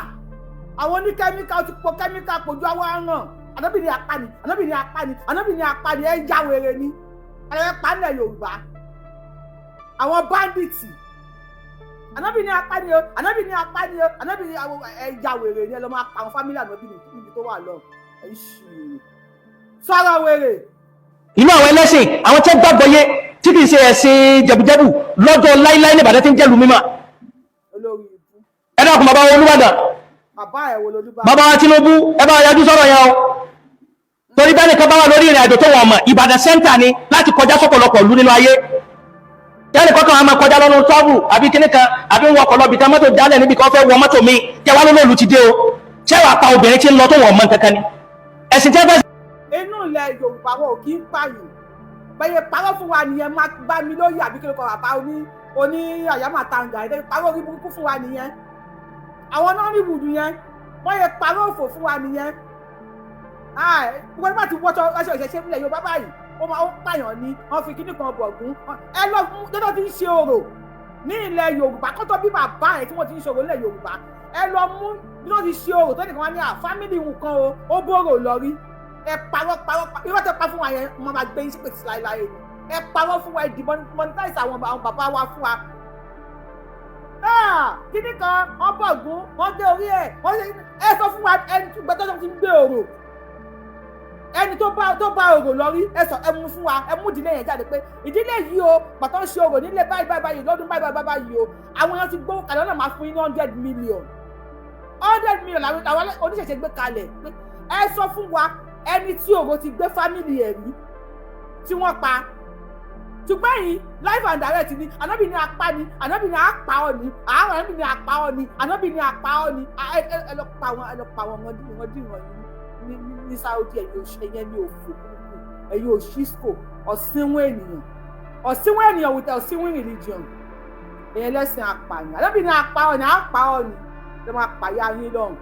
Àwọn oníkẹ́míkà ti po kẹ́míkà pojú àwọn aràn. Ànábì ní apani, ànábì ní apani, ànábì ní apani. Ẹ já wèrè ni ẹ pa nílẹ̀ Yorùbá. Àwọn báńdíìtì Ànábì ní apá ni o, Ànábì ní apá ni o, Ànábì ní àwọn ẹja wèrè ni. Ẹ lọ máa pa àwọn family Ànábì níbi tó wà lọ. Ẹ ń ṣì wèrè, sọ̀rọ̀ wèrè. Inú àwọn ẹlẹ́sìn, àwọn tí wọ́n gbàgbọ́ yé, tí kìí ṣe ẹ̀sìn jẹ̀bùjẹ̀bù lọ́jọ́ láíláí ní Ìbàdàn tí ń jẹ́lu mímọ́. Olórí ibú. Ẹ dákun, bàbá wa Olúbàdàn, Bàbá ẹ̀ wo lolúbà? Bàbá wa Tinubu, ẹ bá wa yájú sọ̀rọ̀ yẹn o, torí bẹ́ẹ̀ nìkan bá wà lórí ìrìn àjò tó wọ̀n mọ̀, Ìbàdàn center ni láti kọjá sọ́pọ̀lọpọ̀ ìlú nínú ayé. Yẹ́nì kọ́kàn á máa kọjá lọ́nu tọ́bù àbí kíní kan, àbí ń wọkọ̀ lọ́bì kan, mọ́tò jálẹ̀ níbi kan, fẹ́ wọ mọ́tò mi kẹwàá lólóòlù ti dé o. Ṣé wàá pa obìnrin tí ń lọ tó wọ̀n mọ́ nǹkan kan ni ẹ̀sìn tẹ́ fẹ́? Inú ilẹ̀ Yorùbá, wọn ò kí ń pààyàn bẹ́ẹ̀. Parọ́ fún wa nìyẹn. Má bá mi lóye àbí kí ló kọ bàbá oní àyàmàtàǹgà ẹ̀. Parọ́ orí burúkú fún wa nìyẹn. Àwọn Nollywood yẹn, wọ́n yẹ parọ́ òfò fún wa nìyẹn. Wọ́n bá ti wọ́ṣọ aṣọ ìṣẹ̀ṣe nílẹ̀ Yorùbá báyìí, ó máa ń pààyàn ni. Wọ́n fi kíní kan bọ̀gún ẹ lọ lọ́dọ̀ tí ń ṣe orò ní ilẹ̀ Yorùbá kọ́tọ́ bí bàbá ẹ̀ tí wọ́n ti ń ṣe orò nílẹ̀ Yorùbá. Ẹ lọ mú bí wọ́n ti ṣe orò tó nìkan wá ní à family nǹkan o, ó bóró lọ rí. Ẹ parọ́, parọ́, irọ́ tẹ pa fún wa yẹn, wọ́n máa gbé yín sípè sí láéláé ni. Ẹ parọ́ fún wa, ẹ demonetize àwọn bàbá wa fún wa. Kíní kan, wọ́n bọ̀gún, wọ́n gé orí ẹ̀, wọ́n ṣe. Ẹ sọ fún wa ẹni gbẹdọ́ ti ń gbé orò, ẹni tó bá orò lọ rí. Ẹ sọ, ẹ mú fún wa, ẹ mú ìdílé yẹn jáde pé ìdílé yìí o, pàtó ń ṣe orò nílé báyìí báyìí báyìí lọ́dún báyìí báyìí báyìí o, àwọn èèyàn ti gbówó kalẹ̀, ọ̀nà máa fún yín ní 100 million, 100 million làwọn oníṣẹ̀ṣe gbé kalẹ̀ pé. Ẹ sọ fún wa ẹni tí orò ti gbé family ẹ̀ rí tí wọ́n pa. Ṣùgbọ́n yìí, live and direct ni. Ànábì ní apá ni, Ànábì ní apá ọ ni, àwọn Ànábì ní apá ọ ni, Ànábì ní apá ọ ni. Ẹ lọ pa wọn, ẹ lọ pa wọn wọn dín wọn yìí ní Saudi. Ẹ̀yẹn ní òfò burúkú, ẹ̀yin òṣìṣkò, ọ̀sìnwó ènìyàn, ọ̀sìnwó ènìyàn with ọ̀sìnwó religion. Ẹ̀yẹn lẹ́sìn apààyàn. Ànábì ní apá ọ ni, apá ọ ni, ẹ máa pàyà yín lọ́hùn.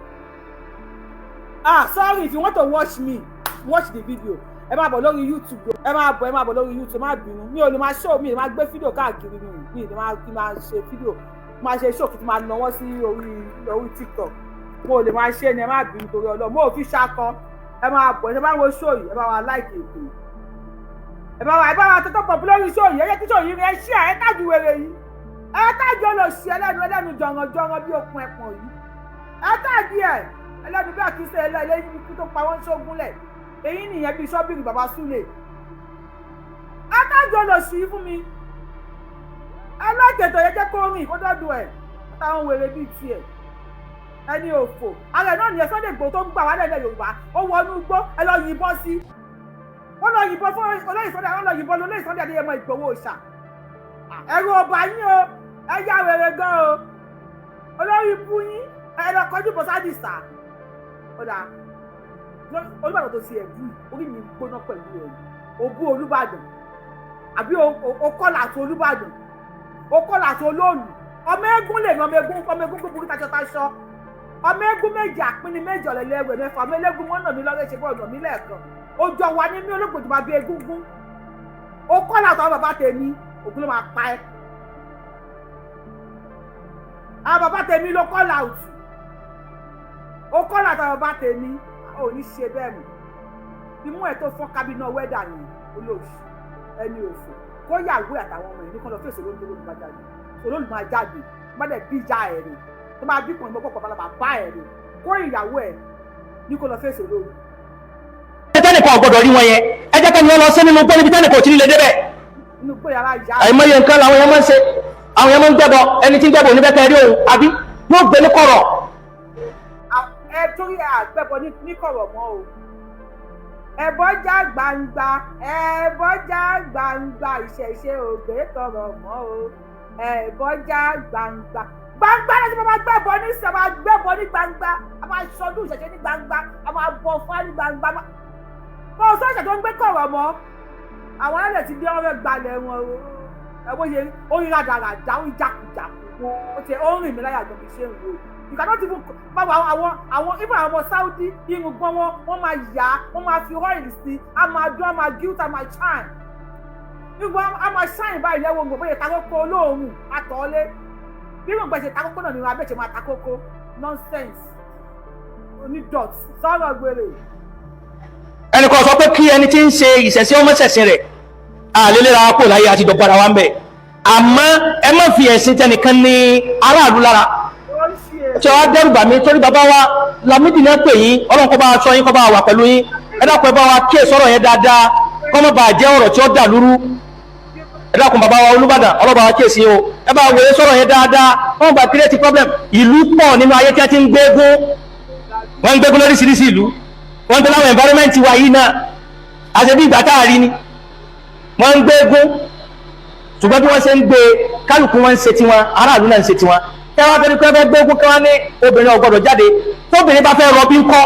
Ah, sorry, if you want to watch me, watch the video. Ẹ máa bọ̀ lórí YouTube, ẹ máa bọ̀, ẹ máa bọ̀ lórí YouTube. Má bínú, mi ò lè máa show, mi ò lè máa gbé fídíò káàkiri, mi ò lè máa kí máa ṣe fídíò, máa ṣe show kí n máa nawọ́ sí orí TikTok. Mo ò lè máa ṣe ni, ẹ má bínú torí Ọlọ́run. Mo ò fi ṣakọ. Ẹ máa bọ̀, ẹ bá wo show yìí, ẹ bá wa like ètò yìí, ẹ bá wa tọ́tọ́ pọ̀ lórí show yìí. Ẹ jẹ́ kí show yìí rí, ẹ ṣí ẹ tag wèrè yìí, ẹ tag olóṣì ẹlẹ́nu ẹlẹ́nu jọ̀rànjọ̀ràn bí okùn ẹ̀pọ̀n yìí, ẹ tag ẹ ẹlẹ́nu bí àkísẹ́ ẹlẹ́yìn ikú tó pa wọ́n ṣógúnlẹ̀. Èyí nìyẹn bíi ṣọ́bìrì bàbá súlè. Ẹ tag olóṣì yìí fún mi, ẹ lọ́kẹ̀tọ̀ yẹn, jẹ́ kó rìn kó dọ́dọ̀ ẹ̀ táwọn wèrè bíi tiẹ̀. Ẹni òfò ara ẹ̀ náà nìyẹn. Sunday Igboho tó ń gbà wá lẹ́lẹ̀ Yorùbá, ó wọnú igbó, ẹ lọ yìnbọn sí. Wọ́n lọ yìnbọn fún olóyè Sunday, wọ́n lọ yìnbọn lóyè Sunday Adéyẹmọ Ìgbòho òòṣà. Ẹ̀rù ọba yín o, ẹ yá wèrè gan o, olórí ibú yín. Ẹ lọ kọjú bọ́ sádìsá. Ó dáa, Olúbàdàn tó ti ẹ̀bú orí mi gbóná pẹ̀lú ẹ̀. Òbú Olúbàdàn àbí okọ́là àti Olúbàdàn, okọ́là àti olóòlù. Ọmọ eégún lè ní ọmọ eégún, ọmọ eégún gbogbo taṣọ taṣọ, ọmọ eégún méjì àpínní méjì ọ̀lẹ́lẹ́wẹ̀ mẹ́fà, ọmọ eléégún mọ́nà mi lọ́rẹ́ ṣe bọ́ ọ̀nà mi lẹ́ẹ̀kan ojú ọwà ní mí. Olóògbòjò máa bí egúngún. Okọ́là àtàwọn bàbá tèmi, ògùn ló máa pa ẹ́. Àwọn bàbá tèmi ló kọ́là òtù, okọ́là àtàwọn bàbá tèmi ò ní ṣe bẹ́ẹ̀ mọ́. Imú ẹ̀ tó fọ́n kábínà wẹ́dà yẹn, olóòṣì ẹni òfò, kó yàwó àtàwọn ọmọ ẹ̀ ní kán lọ fèsì olóòlù. Olóòlù máa jáde, olóòlù máa jáde. Má dẹ̀ bí ìyá ẹ̀ rè tó máa bí kùnrin mọ́kọ́ pàpàlà bàbá ẹ̀ rè, kó ìyàwó ẹ̀ ní kó lọ fèsì olóòlù. Tẹ́nìkan ò gbọ́dọ̀ rí wọn yẹn, ẹ jẹ́ kẹ́ni wọn lọ sí nínú gbọ́ níbi tẹ́nìkan ò tí ní lè débẹ̀. Inú pé yàrá ìyá. Àìmọye nǹkan làwọn yẹn máa ń ṣe. Àwọn yẹn máa ń gbẹ́bọ. Ẹni tí ń gbẹ́bọ oníbẹ̀ kẹ́ rí òun àbí yóò gbé ní kọ̀rọ̀. Ẹ torí àgbẹ̀bọ ní kọ̀rọ̀ mọ́ o. Ẹbọ já gbangba, ẹbọ já gbangba, ìṣẹ̀ṣe ògbé tọrọ mọ́ o. Ẹbọ já gbangba gbangba láti máa gbẹ́bọ ní sọ, máa gbẹ́bọ ní gbangba, a máa ṣọdún ìṣẹ̀ṣe ní gbangba, a máa bọ fún ní gbangba. Kò sọ́ọ̀ṣẹ̀ tó ń gbé kọ̀rọ̀ mọ́. Àwọn alẹ́ ti dé, ọ̀rẹ́ gbalẹ̀ wọn o. Ẹ bó ṣe ó rí rádaràdà, ó rí jákujàku, ó ti ó ń rìn mí láyà gan bí ṣe ń wo. You cannot even báwo. Àwọn even àwọn ọmọ Saudi, irùngbọ̀n wọn, wọ́n máa yá, wọ́n máa fi oil sí, a máa dún, a máa gilt, a máa shine. Irùngbọ̀n a máa shine báyìí lẹ́wọ̀n gbọ̀n bóyá takókó olóòórùn àtọ̀ọ́lé. Bí irùngbọ̀n ṣe takókó náà ni wọn abẹ́ ṣe máa takókó. Nonsense, onídọ̀tí, sọ̀rọ̀ gbèrè. Ẹnì kan sọ pé kí ẹni tí ń ṣe ìṣẹ̀ṣe ọmọ ṣẹ̀sìn rẹ̀ àlélẹ́ra kò láyé àti dọ̀gbára wa ń bẹ̀. Àmọ́ ẹ má fi ẹ̀sìn tẹnìkan ní aráàlú lára. Ó ń ṣe. Tí wàá dẹ́rù bà mí torí bàbá wa Lámídì náà pè yín. Ọlọ́run kó bá wa sọ yín, kó bá wa wà pẹ̀lú yín. Ẹ dákun, ẹ bá wa kíyè sọ̀rọ̀ yẹn dáadáa, kó má bàa jẹ́ ọ̀rọ̀ tí ó dà lúrú. Ẹ dákun, bàbá wa Olúbàdàn, ọlọ́ba wa kíyèsí o. Ẹ bá wòye sọ̀rọ̀ yẹn dáadáa, kó má bàa create problem. Ìlú pọ̀ nínú ayé tí wọ́n ti ń gbégún. Wọ́n ń gbégún lóríṣiríṣi ìlú. Wọ́n ń gbé láwọn environment wa yìí náà, àti bí ìgbà tá a rí ni wọ́n ń gbégún. Ṣùgbọ́n bí wọ́n ṣe ń gbé, kálukú wọn ń ṣe tiwọn, aráàlú náà ń ṣe tiwọn. Kí wọ́n fẹ́ pé fẹ́ gbégún, kí wọ́n ní obìnrin ò gbọ́dọ̀ jáde. Tóbìnrin bá fẹ́ rọbí ńkọ́?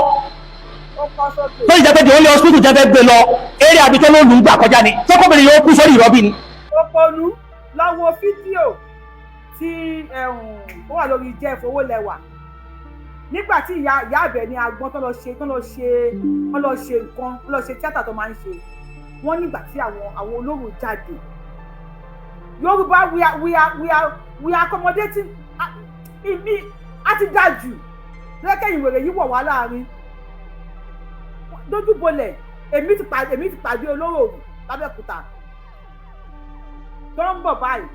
Ó kọ́ sókè. Tó ìjẹ́ pé the only hospital jẹ́ fẹ́ gbé lọ eré àbí tó ló lù ú gbà kọjá ni, tó kóbìnrin yóò kú sórí ìrọbí ni. Òpònú, lọ wo fídíò tí ó wà lórí Jeff Owólẹwà nígbà tí ìyá Àbẹ̀ní Agbọ́n tó lọ ṣe nǹkan, tó lọ ṣe tíátà tó máa ń ṣe. Wọ́n nígbà tí àwọn olóró jáde. Yorùbá, we are accommodating ìmí á ti dáa jù lẹ́kẹ̀yìn ìwèrè yìí wọ̀ wá láàrin dójúbolẹ̀. Èmi ti pàdé olóró ògùn lábẹ́òkúta tó ń bọ̀ báyìí.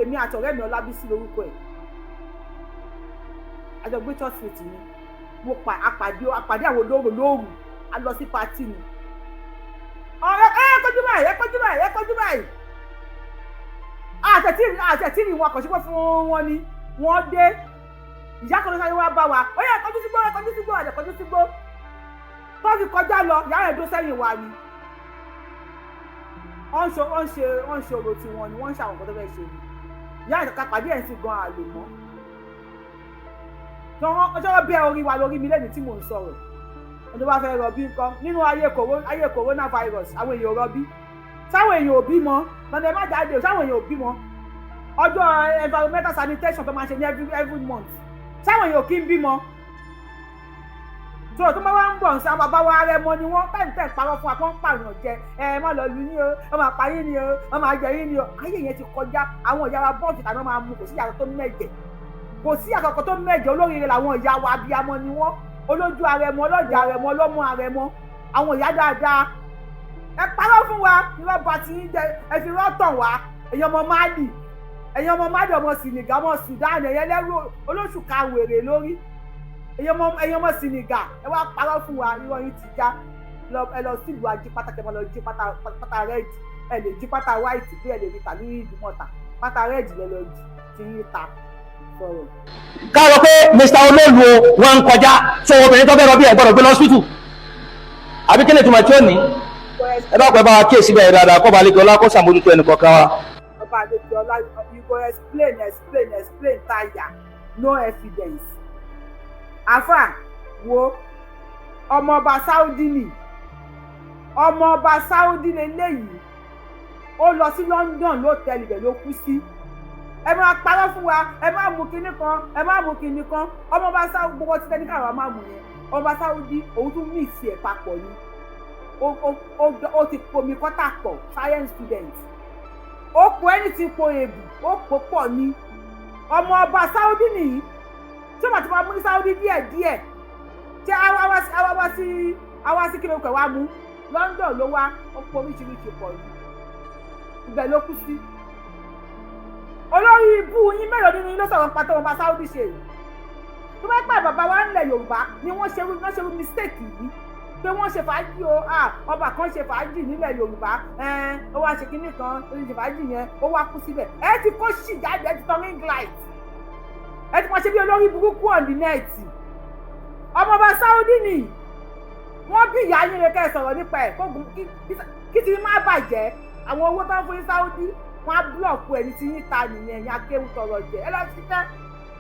Èmi àti ọ̀rẹ́ mi, Ọlábísí lórúkọ ẹ̀, àjọgbé church street ni. Mo pa àpàdé àwọn olóró lóru. A lọ sí party ni. Ọ̀rẹ́ ẹ kọjú báyìí, ẹ kọjú báyìí, ẹ kọjú báyìí. Àtẹ̀tí ni wọn kàn sí pé fún wọn ni wọ́n dé. Ìyá kan ló sáré wá bá wa. Ó yẹ kọjú sígbó, ẹ kọjú sígbó, ẹ kọjú sígbó. Tó fi kọjá lọ, ìyá rẹ̀ dó sẹ́yìn wa ni. Wọ́n ń ṣe orò tiwọn ni, wọ́n ń ṣe àwọn nǹkan tó fẹ́ ṣe ni. Ìyá ìkàkà pàdé ẹ̀ ń sì gan àlè mọ́ ọjọ́ bẹ́ẹ̀ orí wa lórí mi lẹ́nu tí mò ń sọ̀rọ̀. Ẹni tó bá fẹ́ rọbí ńkọ́ nínú ayé coronavirus? Àwọn èèyàn ò rọbí, sáwọn èèyàn ò bímọ lọ́nà. Ẹ má jáde o. Sáwọn èèyàn ò bímọ? Ọjọ́ environmental sanitation tó máa ṣe ní every month, sáwọn èèyàn ò kí ń bímọ? Tó tó bá wá ń bọ̀ ń sá bàbá wa rẹ mọ ni wọ́n bẹ́ẹ̀ tẹ̀ parọ́ fún wa kó ń pààyàn jẹ. Ẹ má lọ lu yín o, wọ́n máa pa yín ni o, wọ́n máa jẹ yín ni o. Ayé yẹn ti kọjá. Àwọn ìyá wa bọ́ọ̀sì tàbí wọ́n máa mu. Kò sí ìyàtọ̀ tó mẹ́jẹ̀, kò sí àkọ́kọ́ tó mẹ́jẹ̀. Olóríire làwọn ìyá wa, abiyamọ ni wọ́n, olójú arẹmọ, ọlọ́jà arẹmọ, ọlọ́mọ arẹmọ, àwọn ìyá dáadáa. Ẹ parọ́ fún wa, irọ́ ba ti ń jẹ. Ẹ fi rọ́tàn wá. Ẹ̀yin ọmọ Mali, ẹ̀yin ọmọ Mali, ọmọ Senegal, ọmọ Sudan, ẹ̀yin ẹlẹ́rú olóṣù kawèrè lórí, ẹ̀yin ọmọ Senegal, ẹ wá parọ́ fún wa. Irọ́ yín ti já. Ẹ lọ sílùú ají pátá kẹ lọ jí pátá, pátá red. Ẹ lè jí pátá white bí ẹ lè rí tàbí Ìdúmọ̀tà. Pátá red lẹ lọ jí tí yín ta sọ̀rọ̀. Ká lọ pé Mr Olóòlù o, wọn ń kọjá tó obìnrin tó fẹ́ rọbí, ẹ̀ gbọ́dọ̀ gbé lọ hospital, àbí kí ni ìtumọ̀ tí ó ní? Ẹ bá pẹ́ bá wa kíyèsí bẹ́ẹ̀ dáadáa, kọ́ balẹ̀ ọlá kó sàmójútó ẹnì kọ̀ọ̀kan wa. Ọba àlejò ọlá, you go explain, explain, explain tire, no evidence. Àfà wo ọmọọba Saudi ni, ọmọọba Saudi leléyìí. Ó lọ sí London lótẹ́ẹ̀lì, ibẹ̀ ló kú sí. Ẹ máa parọ́ fún wa, ẹ máa mú kinní kan, ẹ máa mú kinní kan. Ọmọọba Saudi, gbogbo ti tẹ́ ní káwọn máa mú yẹn. Ọmọọba Saudi, òun tún mix ẹ̀ papọ̀ ni. Ó ti pomi kọ́tà pọ̀. Science student, ó po ẹni tí po èbù, ó pò pọ̀ ni. Ọmọ ọba Saudi nìyí tí ó bá ti máa mú ní Saudi díẹ̀ díẹ̀ tí àwa sí kí ló kẹ̀ wá mú. London ló wá, ó po oríṣiríṣi pọ̀ ní, ibẹ̀ ló kú sí. Olórí ibú yín mélòó nínú yín ló sọ̀rọ̀ nípa tó ọba Saudi ṣe yìí? Tó bá pẹ́ bàbá wa ńlẹ̀ Yorùbá ni wọ́n ṣe mistake yìí pé wọ́n ṣe fàájì o. Ọba kan ṣe fàájì nílẹ̀ Yorùbá, ó wá ṣe kinní kan, ó ṣe fàájì yẹn, ó wá kú síbẹ̀. Ẹ ti kó ṣì jáde, ẹ ti tan ring light, ẹ ti máa ṣe bí olórí burúkú on the net. Ọmọọba Saudi ni wọ́n bí ìyá yín rẹ kẹ́ ẹ sọ̀rọ̀ nípa ẹ̀ kí ti má bàjẹ́. Àwọn owó tó ń fún yín Saudi, wọ́n á block ẹni tí yín ta nìyẹn. Ẹ̀yìn akéwù tọrọ jẹ, ẹ lọ ṣiṣẹ́,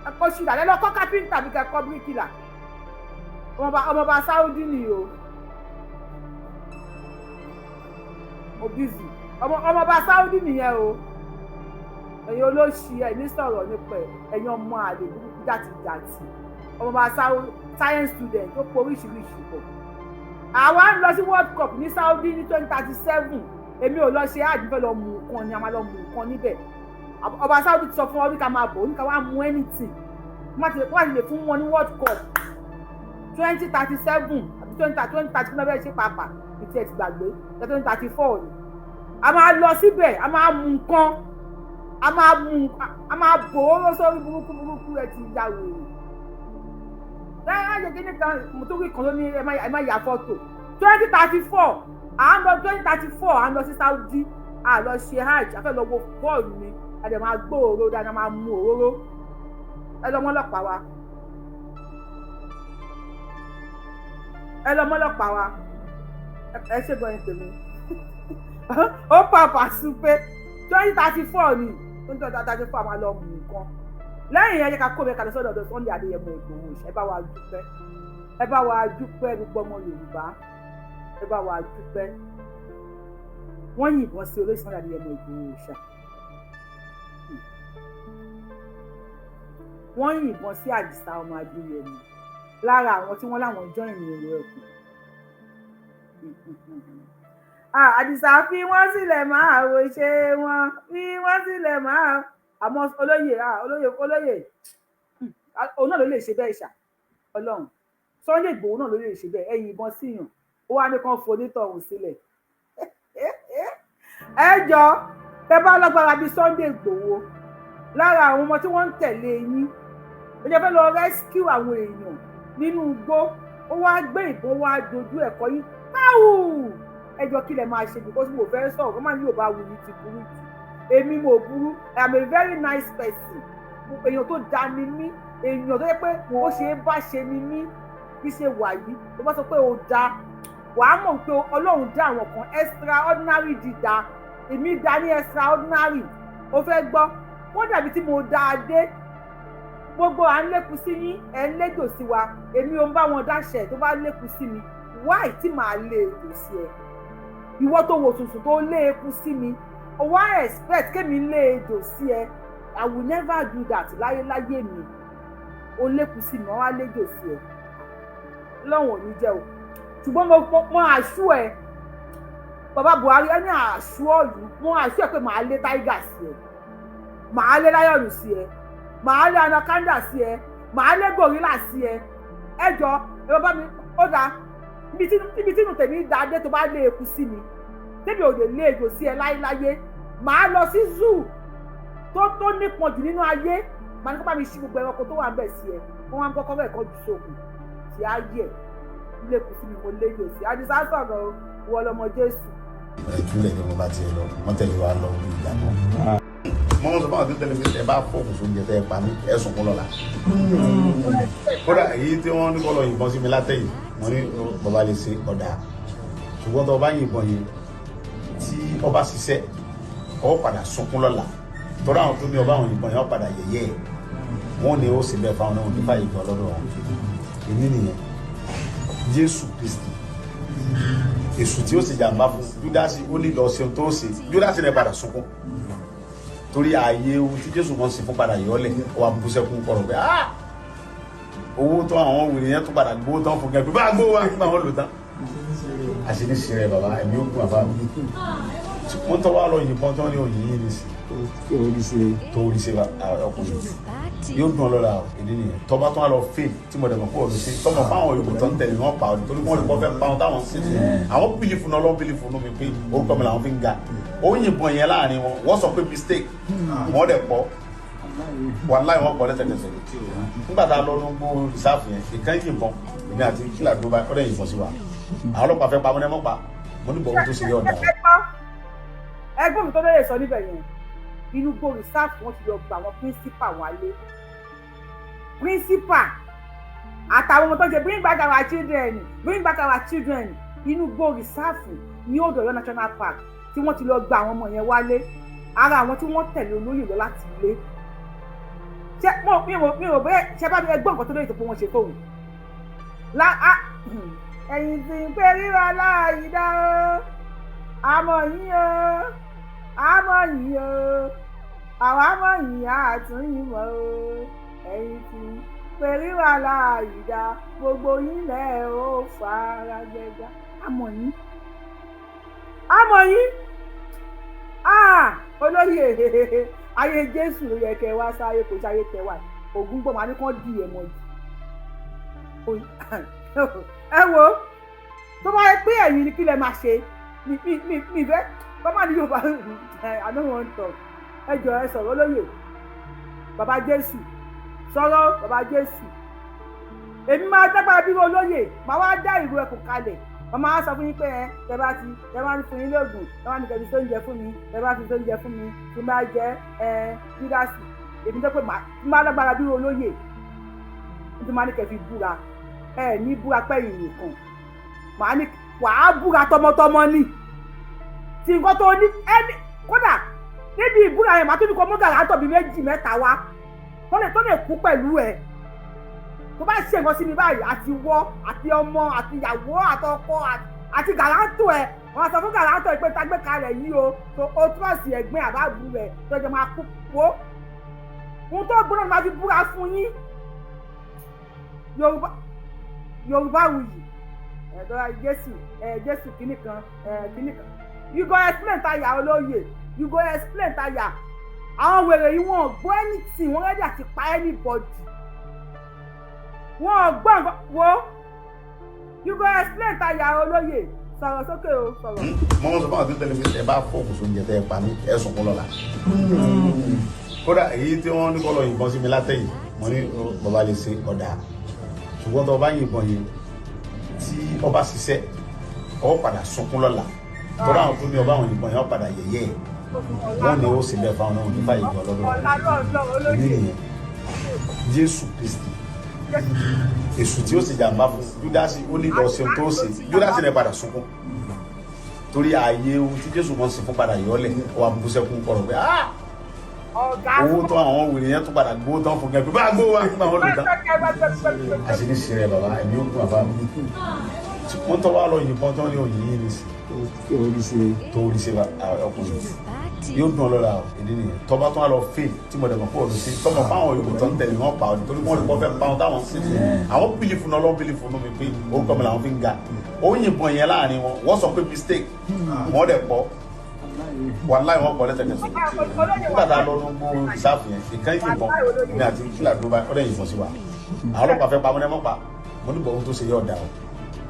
ẹ kọ́ ṣùdà, ẹ lọ kọ́ kápẹ́ńtà bí kẹ́ kọ́ bíríkìlà. Ọmọọba Saudi ni o. Obìzì ọmọọba Saudi nìyẹn o. Ẹ̀yin olóṣì, ẹ̀ ní sọ̀rọ̀ nípa ẹ̀. Ẹ̀yin ọmọ àlè burúkú jàtìjàtì. Ọmọọba Saudi, science student, ó po oríṣiríṣi pọ̀. Àwa ń lọ sí World Cup ní Saudi ní 2037. Èmi ò lọ ṣe àdìfẹ́ lọ mú nǹkan ni, a máa lọ mú nǹkan níbẹ̀. Ọba Saudi ti sọ fún wa, ní ká máa bọ̀, ó ní ká wá mú anything. Wọ́n ti lè fún wọn ní World Cup 2037 àbí 2030 fún ẹgbẹ́ ṣe pàápàá ìtì ẹ̀ ti gbàgbé. 2034 ni a máa lọ síbẹ̀, a máa mú nǹkan. A máa mú, a máa bò ó sórí burúkú burúkú. Ẹ ti ya wèrè lẹ́yìn àjẹ kí nìkan mo tún rí kan ló ní ẹ má ya fọ́tò. 2034 à ń lọ, 2034 à ń lọ sí Saudi, à lọ ṣe hajj, a fẹ́ lọ wo bọ́ọ̀lù ni. A dẹ̀ máa gbó òróró dáadáa, máa mu òróró. Ẹ lọ mọ́lọ́pàá wa, ẹ lọ mọ́lọ́pàá wa. Ẹ ṣe gbọ́n tèmi. Ó pàpà sùn pé 2034 ni, 2034 máa lọ mú nǹkan. Lẹ́yìn yẹn, jẹ́ ká kó mi kalẹ̀ sọ́dọ̀ ọ̀dọ̀ Sunday Adéyẹmọ Ìgbòho. Ẹ bá wa dúpẹ́, ẹ bá wa dúpẹ́. Gbogbo ọmọ Yorùbá, ẹ bá wa dúpẹ́. Wọ́n yìnbọn sí olóyè Sunday Adéyẹmọ Ìgbòho ṣá. Wọ́n yìnbọn sí Àdìsá ọmọ Adéyẹmọ, lára àwọn tí wọ́n láwọn join èrò ẹkùn. Àdìsá, fi wọ́n sílẹ̀, máa wo ṣe wọ́n, fi wọ́n sílẹ̀ máa. Àmọ́ olóyè, olóyè, olóyè, òun náà ló lè ṣe bẹ́ẹ̀ ṣá. Ọlọ́run, Sunday Ìgbòho náà ló lè ṣe bẹ́ẹ̀. Ẹ̀yìn ìbọn síyàn, ó wá ní kàn fonítọ̀hún sílẹ̀. Ẹ jọ, tẹ bá lágbára bíi Sunday Ìgbòho, lára àwọn ọmọ tí wọ́n ń tẹ̀lé yín, ó jẹ́ fẹ́ lọ rescue àwọn èèyàn nínú igbó, ó wá gbé ìbọn wá dojú ẹ̀kọ́ yín páwù. Ẹ jọ, kí lẹ máa ṣe? Because mo fẹ́ sọ̀rọ̀ kó má ní Yorùbá wù yín ti burú jù. Èmi mo burú? I am a very nice person. Èèyàn tó da ni mí, èèyàn tó yẹ pé ó ṣe é bá ṣe ni mí. Bí ṣe wà yìí, tó bá sọ pé ó da, wàá mọ̀ pé Ọlọ́run dá àwọn kan extraordinary dídá. Èmi dá ní extraordinary. Ó fẹ́ gbọ́, wọ́n dàbí tí mo dá a dé. Gbogbo à ń lékun sí yín, ẹ̀ ń léjò sí wa. Èmi ò ń bá wọn dáṣẹ̀. Tó bá lékun sí mi, why tí màá lé ejò sí ẹ? Ìwọ tó wò sùnsùn tó lé eku sí mi, o wá expect kémi lé ejò sí ẹ? I will never do that láyéláyé mi. O lékun sí mi, wọ́n wá léjò sí ẹ. Lọ́wọ́n ò ní jẹ́ o. Ṣùgbọ́n mo àṣù ẹ, bàbá Buhari, ẹni àṣù ọ̀lú, mo àṣù ẹ pé màá lé tiger sí ẹ, màá lé lion sí ẹ, màá lé anaconda sí ẹ, màá lé gorilla sí ẹ. Ẹ jọ, ẹ bàbá mi, ó dáa. Ibi tí inú tèmi dá dé, tó bá lé eku sí mi, tèmi ò lè lé ejò sí ẹ láéláyé. Màá lọ sí zoo tó nípọn jù nínú ayé, màá ní kó bá mi ṣí gbogbo ẹranko tó wà ń bẹ̀ sí ẹ. Wọ́n wá ń kọ́kọ́ bẹ́ẹ̀ kọ́ jù sókun tí á yẹ ilé kù sí mi. Mo lé ejò sí. Àdìsá sọ̀rọ̀, wọ lọmọ Jésù. Ẹ túlẹ̀ ní mo bá tiẹ̀ lọ, wọ́n tẹ̀lé wa lọ bí ìgbà náà. Mo ń sọ fún àwọn tó tẹ̀lé mi, ẹ bá fọ́ọ̀kù sóúnjẹ tẹ́ ẹ pa mí, ẹ sunkún lọ́la. Kódà èyí tí wọ́n ní kọ́ lọ yìnbọn sí mi látẹ̀yìn, wọ́n ní bàbá lè ṣe ọ̀dà, ṣùgbọ́n tó o bá yìnbọn yẹn, tí ọba ṣiṣẹ́, ọ padà sunkún lọ́la, tọ́lá àwọn tó ní ọba àwọn yìnbọn yẹn, ọ padà yẹ̀yẹ́ ẹ̀. Wọ́n ní ó sì bẹ́ẹ̀ fáwọn náà nípa ìgbà lọ́dọ̀ wọn. Èmi nìyẹn. Jésù Kristi, èṣù tí ó sì jàǹbá fún Júdásì, ó ní lọ ṣeun tó ṣe. Júdásì rẹ padà sunkún torí ààyè ohun tí Jésù wọn sì fún padà yọlẹ̀, ó wà bú sẹ́kún kọ̀rọ̀ pé ah, owó tó àwọn wèrè yẹn tó padà gbówó tán fún kẹ́kẹ́ bá gbówó wá nígbà wọn lò tán. Àṣírí rẹ bàbá, ẹ̀mí ó gùn àbá mi. Wọ́n tọ́ wá lọ yìnbọn tí wọ́n ní òyìn yìí ní sí tó rí ṣe ọkùnrin yóò dùn ọlọ́la o. Ìdí nìyẹn tọ́ba tó wà lọ fail tí mo dẹ̀ mọ̀ kó o lè ṣe tọmọ fáwọn yòókù tó ń tẹ̀lé wọn pa ọ, nítorí wọn lè kọ́ fẹ́ pa wọn táwọn sì ṣe. Àwọn believe náà lọ́wọ́, believe nù mí pé orúkọ mi làwọn fi ń ga. Ó yìnbọn yẹn láàrin wọn, wọ́n sọ pé mistake, wọ́n dẹ̀ pọ̀, wàláì wọ́n pọ̀ lẹ́sẹ̀kẹsẹ̀. Nígbà tá a lọ ní gbó reserve yẹn, ìkan yìnbọn, èmi àti kílà dúró báyìí, ó dẹ̀ yìnbọn sí wa. Àwọn ọlọ́pàá fẹ́ pa mọ́ ní ẹ mọ́ pa. Mo ní bọ̀wọ́ tó ṣe yọ̀ ọ̀dà. Ẹgbọ́n mi tó lóye sọ níbẹ̀ yẹn, inú gbó reserve wọn ti lọ gba àwọn principal wálé, principal àtàwọn ọmọ tó ń ṣe "Bring back our children, bring back our children". Inú gbó reserve ní Old Ọ̀yọ́ National Park tí wọ́n ti lọ gba àwọn ọmọ yẹn wálé, ara àwọn tí wọ́n tẹ̀lé olóyè lọ láti ilé. Ṣé mo mi ò bẹ́ẹ̀ ṣe bá mi ẹgbọ́n nǹkan tó lóye tó pé wọ́n ṣe fóun la ẹ̀yìn tí ń pè ríra láàyè dá o. Àmọ̀ yín o, àmọ̀ yín o, àwa mọ̀ yín, àtúnyìn mọ́ o. Ẹ̀yìn tí ń pè ríra láàyè dá, gbogbo yín lẹ̀ ó fara gbẹgbà. Àmọ̀ yín, àmọ̀ yín. Olóyè, ayé Jésù ló yẹ kẹ́ wá sáyé, kò sáyé tẹ wá. Ògún gbọ́n máa ní kán di ẹ̀ mọ́ jù. Ẹ wo, tó bá yẹ pé ẹ̀yin ni, kí lẹ máa ṣe? Mi mi mi mi fẹ́ bàbá ní Yorùbá. I don't want talk. Ẹ jọ, ẹ sọ̀rọ̀. Olóyè, bàbá Jésù, sọ̀rọ̀. Bàbá Jésù, èmi máa dágbára bí olóyè, máa wá dá ìrù ẹkùn kalẹ̀. Wọ́n máa sọ fún yín pé ẹ tẹ bá ti tẹ bá ń fún yín lóògùn, tẹ bá ní kẹbi sóúnjẹ fún mi, tẹ bá fi sóúnjẹ fún mi tí máa jẹ ẹ júdásì. Èmi tó pé máa lágbára bí olóyè tí máa ní kẹfi búra, ẹ ní búra pẹ́yìn nìkan, màá ní wàá búra tọmọtọmọ ni tí nǹkan tó ní ẹni. Kódà níbi ìbúra yẹn, màá tún ní kó mú guarantor bíi méjì mẹ́ta wá tó lè kú pẹ̀lú ẹ̀. Tó bá ṣe nǹkan sí mi báyìí, àti wọ́ àti ọmọ àti ìyàwó àtọkọ àti guarantor ẹ̀, wọ́n sọ fún guarantor ẹ̀ pé tá gbé kalẹ̀ yìí o, tó o túbọ̀ sí ẹ̀gbẹ́ àbábù rẹ̀ tó jẹ́ máa kú po ohun tó gbọ́dọ̀ ní máa fi búra fún yín. Yorùbá, Yorùbá wuyì ẹ̀dọ́ra Jésù ẹ̀, Jésù kìíní kan ẹ̀ kìíní kan. You go explain tire, olóyè, you go explain tire. Àwọn wèrè yìí, wọn ò gbọ́ anything. Wọ́n ready àti pa anybody. Wọn ò gbọ́ nǹkan wo. You go explain tire. Olóyè, sọ̀rọ̀ sókè o, sọ̀rọ̀. Mo mọ sọ fún àwọn tó tẹ̀lé mi, ẹ bá fọ́ọ̀kù sóúnjẹ tẹ́ ẹ pa mí, ẹ sunkún lọ́la. Kódà èyí tí wọ́n ní kọ́ lọ yìnbọn sí mi látẹ̀yìn, mo ní bàbá lè ṣe ọ̀dà, ṣùgbọ́n tó o bá yìnbọn yẹn tí ọba ṣiṣẹ́, ọ padà sunkún lọ́la, tọ́lá àwọn tó ní ọba àwọn yìnbọn yẹn, ọ padà yẹ̀yẹ́ ẹ̀. Wọ́n ní ó sì bẹ́ẹ̀ fáwọn náà nípa ìgbọ́ lọ́dọ̀ ọ̀la lọ́ọ̀lọ́ rẹ̀. Olóyè. Nìyẹn Jésù Kristi. Èṣù tí ó sì jàǹbá fún Júdásì, ó ní lọ ṣe ohun tó ṣe. Júdásì rẹ̀ padà sunkún torí ààyè ohun tí Jésù mọ̀ sí fún padà yọ̀ọ́lẹ̀, ó wà bú sẹ́kún kọ̀rọ̀ pé ah, ọ̀gá owó tó àwọn wèrè yẹn tó padà gbówó tán fún gẹ́gẹ́ bá gbówó wá nígbà wọn lò tán. Àṣírí ṣe rẹ bàbá, ẹ̀mí ó gùn bàbá mi. Wọ́n tọ́ wá lọ yìnbọn tán ní òyìn yìí ní sí tó rí ṣe ọkùnrin yóò dùn ọlọ́la o. Ìdí nìyẹn tọ́ba tó wà lọ fail tí mo dẹ̀ mọ̀ pé ọdún sí tọmọ fáwọn yòókù tó ń tẹ̀lé wọn pa ọ nítorí wọn lè kọ́ fẹ́ pa wọn táwọn sí àwọn believe náà lọ́n believe nù mí pé orúkọ mi làwọn fi ń ga. Ó yìnbọn yẹn láàrin wọn, wọ́n sọ pé mistake, wọ́n dẹ̀ pọ̀, wàláì wọ́n pọ̀ lẹ́sẹ̀kẹsẹ̀. Nígbà tá a lọ ní gbó ìsáàfù yẹn, ìkan yìnbọn ní àti fúlà dúró báyìí, ó dẹ̀ yìnbọn sí wa. Àwọn ọlọ́pàá fẹ́ pa mọ́ ní ẹ mọ́ pa. Mo ní bọ̀, ohun tó ṣe yẹ ọ̀dà o.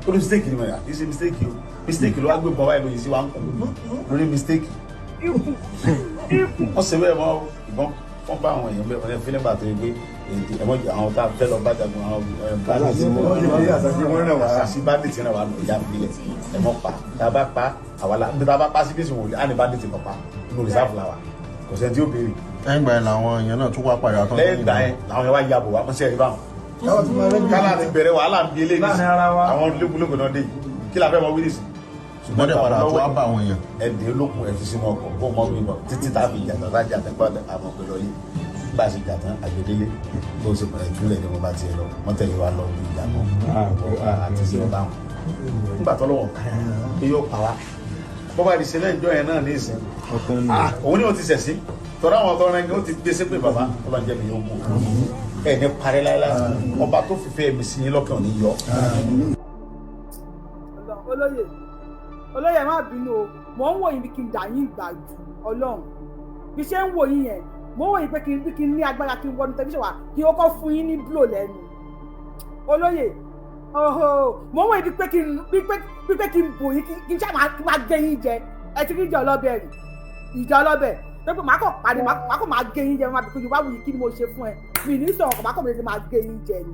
Ó ní mistake ni mo yà kì í ṣe mistake o. Mistake ló wá gbé bọ́ báyìí lóyún sí wa ń kọ́ lórí mistake. Wọ́n ṣe bẹ́ẹ̀ mọ́ ìbọn, wọ́n bá àwọn èèyàn bẹ́ẹ̀, wọ́n fílẹ̀ bàtẹ́ pé èdè ẹ̀mọ́ àwọn tá a fẹ́ lọ bá jagun àwọn àṣàṣì bandit náà wà lọ ìyá filẹ̀ ẹ̀mọ́ pa. Tá a bá pa àwa la tá a bá pa síbí ìsìn wòlíì á ní bandit kan pa nínú reserve la wa, kò sẹ́ni tí ó béèrè. Lẹ́yìn ìgbà yẹn làwọn èèyàn náà tún wá padà tán. Lẹ́yìn ìgbà yẹn làwọn yẹn wá yabò wá, wọ́n ṣe ẹ̀rí báwọn kálá ti bẹ̀rẹ̀ wàhálà ń bi eléyìí àwọn lókun náà dé yìí, kí la fẹ́ mọ wíìlì sí. Ṣùgbọ́n dẹ̀ padà tó wá bá àwọn èèyàn. Ẹ̀dẹ̀ olókun ẹ̀ fi sínú ọkọ̀ kó mọ́ wí bọ̀ títí tá a fi jàtọ̀, tá a jàtọ̀ gbọ́dọ̀ àmọ̀ pẹ̀lú ọyẹ bá a ṣe jàtọ̀ àgbẹ̀délé bó ṣe pẹ̀lẹ́ júlẹ̀ ni mo bá tiẹ̀ lọ, wọ́n tẹ̀lé wa lọ bí ìjàgbọ́ àti ṣe bá wọn. Nígbà tó lọ́wọ́ pé yóò pa wá, bó bá di ṣe lẹ́yìn ìjọ yẹn náà ní ìsìn, òun ni ó ti ṣẹ̀ sí tọ́lá àwọn ọ̀tọ́ rẹ̀ ó ti gbé sépè. Bàbá ọlọ́run jẹ́ mi yóò mú ẹ ní parẹ́ láéláé, ọba tó fìfẹ́ mi sí yín lọ́kàn ò ní yọ. Olóyè, olóyè, má bínú o. Mò ń wò yín bí kí n dà yín gbà jù. Ọlọ́run, bí ṣe ń wò yín yẹn, mò ń wò yín pé kí n bí kí n ní agbára kí n wọnú tẹlifíṣàn wa, kí n kọ́kọ́ fún yín ní blow lẹ́nu. Olóyè, oho, mò ń wò yín bí pé kí n bí pé kí n bò yín, kí n ṣáà máa gé yín jẹ. Ẹ ti rí ìjà ọlọ́bẹ̀ rì, ìjà ọlọ́bẹ̀ pé màá kàn pàdé, màá kàn máa gé yín jẹ. Máa bí pé Yorùbá wù yín, kí ni mo ṣe fún ẹ? Mi ní sọ̀rọ̀ kàn, màá kàn bẹ̀rẹ̀ sí máa gé yín jẹ ni.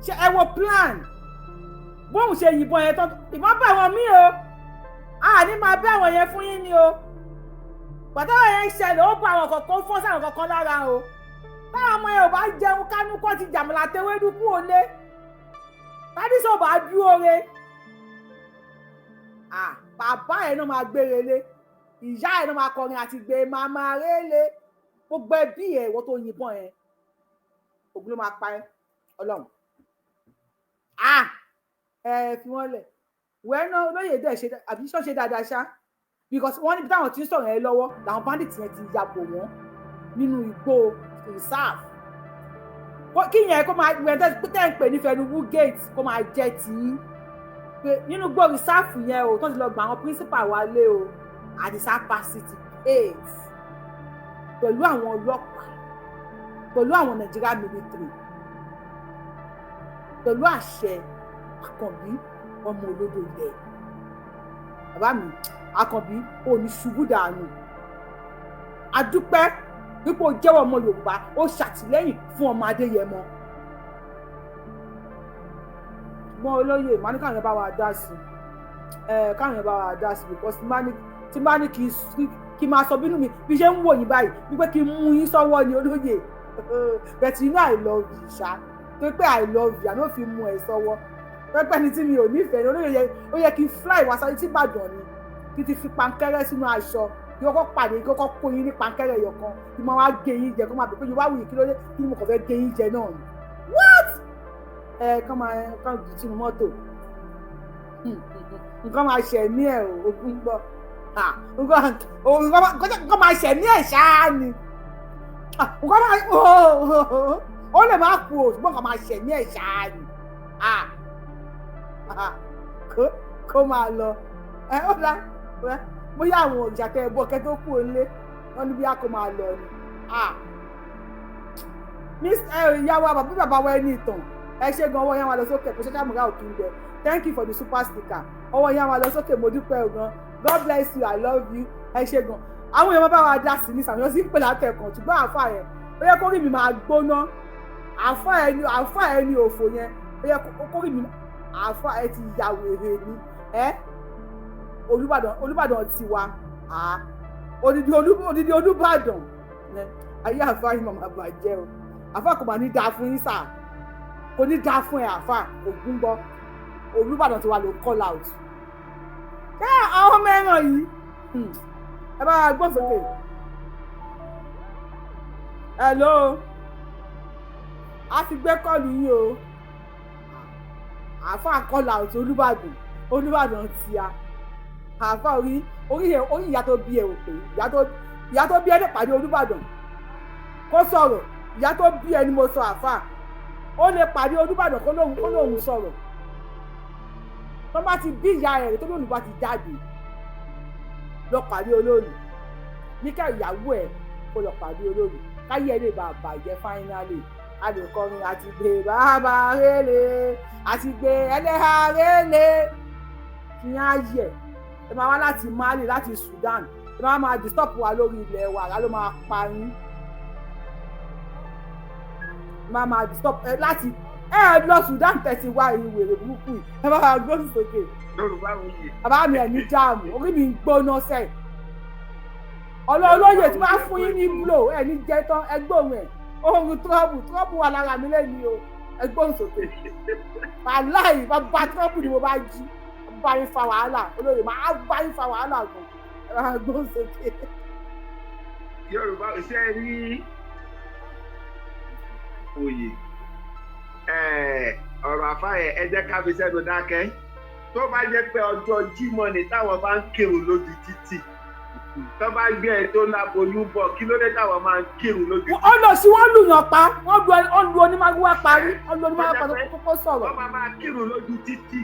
Ṣe ẹ wo plan bóun ṣe yìnbọn yẹn tán? Ìbọn bá àwọn míì o, a ní máa bẹ́ àwọn yẹn fún yín ni o. Pàtàkì yẹn ń ṣẹlẹ̀, ó bá àwọn kọ̀ọ̀kan fọ́n sáwọn kọ̀ọ̀kan lára o. Táwọn ọmọ yẹn ò bá jẹun kánú kọ́ ti jàmùlà tewédú kú òlé tádìsọ̀ bá dúró re, bàbá ẹ̀ náà máa gbére lé, ìyá ẹ̀ náà máa kọrin àti gbé màmá rélé, gbogbo ẹbí ẹ̀. Ìwọ tó yìnbọn yẹn, ògùn ló máa pa ẹ́. Ọlọ́run, ẹ fi wọ́n lẹ̀ wẹ́ẹ́ náà. Olóyè dẹ̀ ṣe àbí ṣọ́ṣe dáadáa ṣá, because wọ́n níbi táwọn ti ń sọ̀rọ̀ yẹn lọ́wọ́ làwọn bandits yẹn ti ya bò wọ́n nínú igbó reserve. Kí yẹn kó máa wẹ̀ tẹ́ ń pè ní Fẹnuwú gate, kó máa jẹ́ tiyín pé nínú igbó reserve yẹn o, tó ti lọ gba àwọn principal wálé o, Àdìsá City eight, pẹ̀lú àwọn ọlọ́pàá, pẹ̀lú àwọn Nigeria military, pẹ̀lú àṣẹ Àkànbí ọmọ olódò ilẹ̀. Bàbá mi Àkànbí, ò ní ṣubú dànù. Adúpẹ́ wípé o jẹ́wọ́ ọmọ Yorùbá, ó ṣàtìlẹ́yìn fún ọmọ Adéyẹmọ. Ṣùgbọ́n olóyè màá ní káwọn yẹn bá wa dá sí ẹ, káwọn yẹn bá wa dá sí, because tí má ní kí máa sọ bínú mi bí ṣe ń wò yín báyìí, wípé kí n mú yín sọ́wọ́ ni, olóyè. But you know I love you ṣá, tó pé I love you, I no fit mú ẹ sọ́wọ́. Pẹ́pẹ́ ni tí mi ò nífẹ̀ẹ́ ni olóyè yẹ, ó yẹ kí n fly wá sáré tí Ìbàdàn ni, kí n ti fi pankẹ́rẹ́ sínú aṣọ, kí kọ́kọ́ pàdé, kí kọ́kọ́ kó yín ní pankẹ́rẹ́ ẹyọ kan, kí máa wá gé yín jẹ, kó máa bẹ̀ pé Yorùbá wuyì, kí ló dé, kí ni mo kàn fẹ́ gé yín jẹ náà ni. What? Ẹ kàn máa kàn jù sínú mọ́tò, nǹkan máa ṣẹ̀ ní ẹ̀ o. Ogun gbọ́, nǹkan máa ṣẹ̀ ní ẹ̀ ṣáá ni, nǹkan máa, ó lè má kú o, ṣùgbọ́n nǹkan máa ṣẹ̀ ní ẹ̀ ṣáá ni. Kó máa lọ ẹ, ó dá bóyá àwọn òrìṣà tẹ ẹ bọ kẹ tó kú òǹlé wọn ní bí a kò máa lọ ni. Miss ẹ, ìyá wa, bàbá bàbá wa, ẹni ìtàn, ẹ ṣe gan. Ọwọ́ yẹn wà lọ sókè kò ṣe ṣàmùgá òkè ń bẹ. Thank you for the super sticker. Ọwọ́ yẹn wà lọ sókè, mo dúpẹ́ gan. God bless you, I love you. Ẹ ṣe gan. Àwọn èèyàn bá wa dá sí ní sàmì, wọn sì ń pè látẹ̀kàn. Ṣùgbọ́n àáfà yẹn, ó yẹ kórìí mi máa gbóná. Àáfà ẹni, àáfà ẹni òfò yẹn, ó yẹ kórìí mi. Àáfà ẹ ti ya wèrè ni ẹ. Olúbàdàn, Olúbàdàn tiwa, odidi odidi Olúbàdàn ayé, àáfà yìí màmá bàjẹ́ o. Àáfà kò máa ní dáa fún yín sáà, kò ní dáa fún ẹ. Àáfà ògún gbọ́, Olúbàdàn tiwa ló call out ẹ. Àwọn ọmọ ẹran yìí, ẹ bá gbọ́ sókè. Hello, a ti gbé call yín o. Àáfà call out Olúbàdàn, Olúbàdàn tíya. Àáfà, orí orí orí ìyá tó bí ẹ ò pé. Ìyá tó bí ẹ lè pàdé Olúbàdàn kó sọ̀rọ̀. Ìyá tó bí ẹ ni mo sọ. Àáfà ó lè pàdé Olúbàdàn kó lóun sọ̀rọ̀. Tó bá ti bí ìyá rẹ̀ tó lóun bá ti jáde lọ pàdé olóòlù ní ká ìyàwó ẹ kó lọ pàdé olóòlù, káyé ẹ lè bá bàjẹ́. Finally, a lè kọrin àti gbé bàbá rélé àti gbé ẹlẹ́hà rélé kí á yẹ. Ẹ máa wá láti Mali, láti Sudan, ẹ máa máa disturb wa lórí ilẹ̀ wa, àrà ló máa pa yín. Ẹ máa máa disturb ẹ láti ẹ lọ Sudan tẹ̀sí wá ìwèrè burúkú yìí. Ẹ máa gbóhùn sókè. Yorùbá wuyì. Bàbá mi, ẹ̀ ní jáàmù, orí mi ń gbóná sẹ́ẹ̀. Ọlọ́ọ̀lọ́yè tí wọ́n á fún yín ní blow, ẹ̀ ní jẹ́ tán. Ẹ gbóhùn ẹ̀, ohun trouble, trouble wà lára mi lẹ́nu o. Ẹ gbóhùn sókè. Wàláì, bàbá trouble ni mo bá jí bá yín fa wàhálà. Olóyè máa bá yín fa wàhálà gan. Ẹ máa gbóhùn sókè. Yorùbá ṣe rí oyè ọ̀rọ̀ àfáàyẹ, ẹ jẹ́ ká fi sẹ́nu dákẹ́. Tó bá jẹ́ pé ọjọ́ Jímọ̀ ni táwọn bá ń kírun lójú títì, tó bá gbé ẹ tó láboyún bọ̀, kí ló dé táwọn máa ń kírun lójú títì? Ó lọ sí, wọ́n lùyàn pa, wọ́n lu onímàgúwá parí, wọ́n lu onímàgúwá pa tó kókó sọ̀rọ̀. Wọ́n máa máa kírun lójú títì,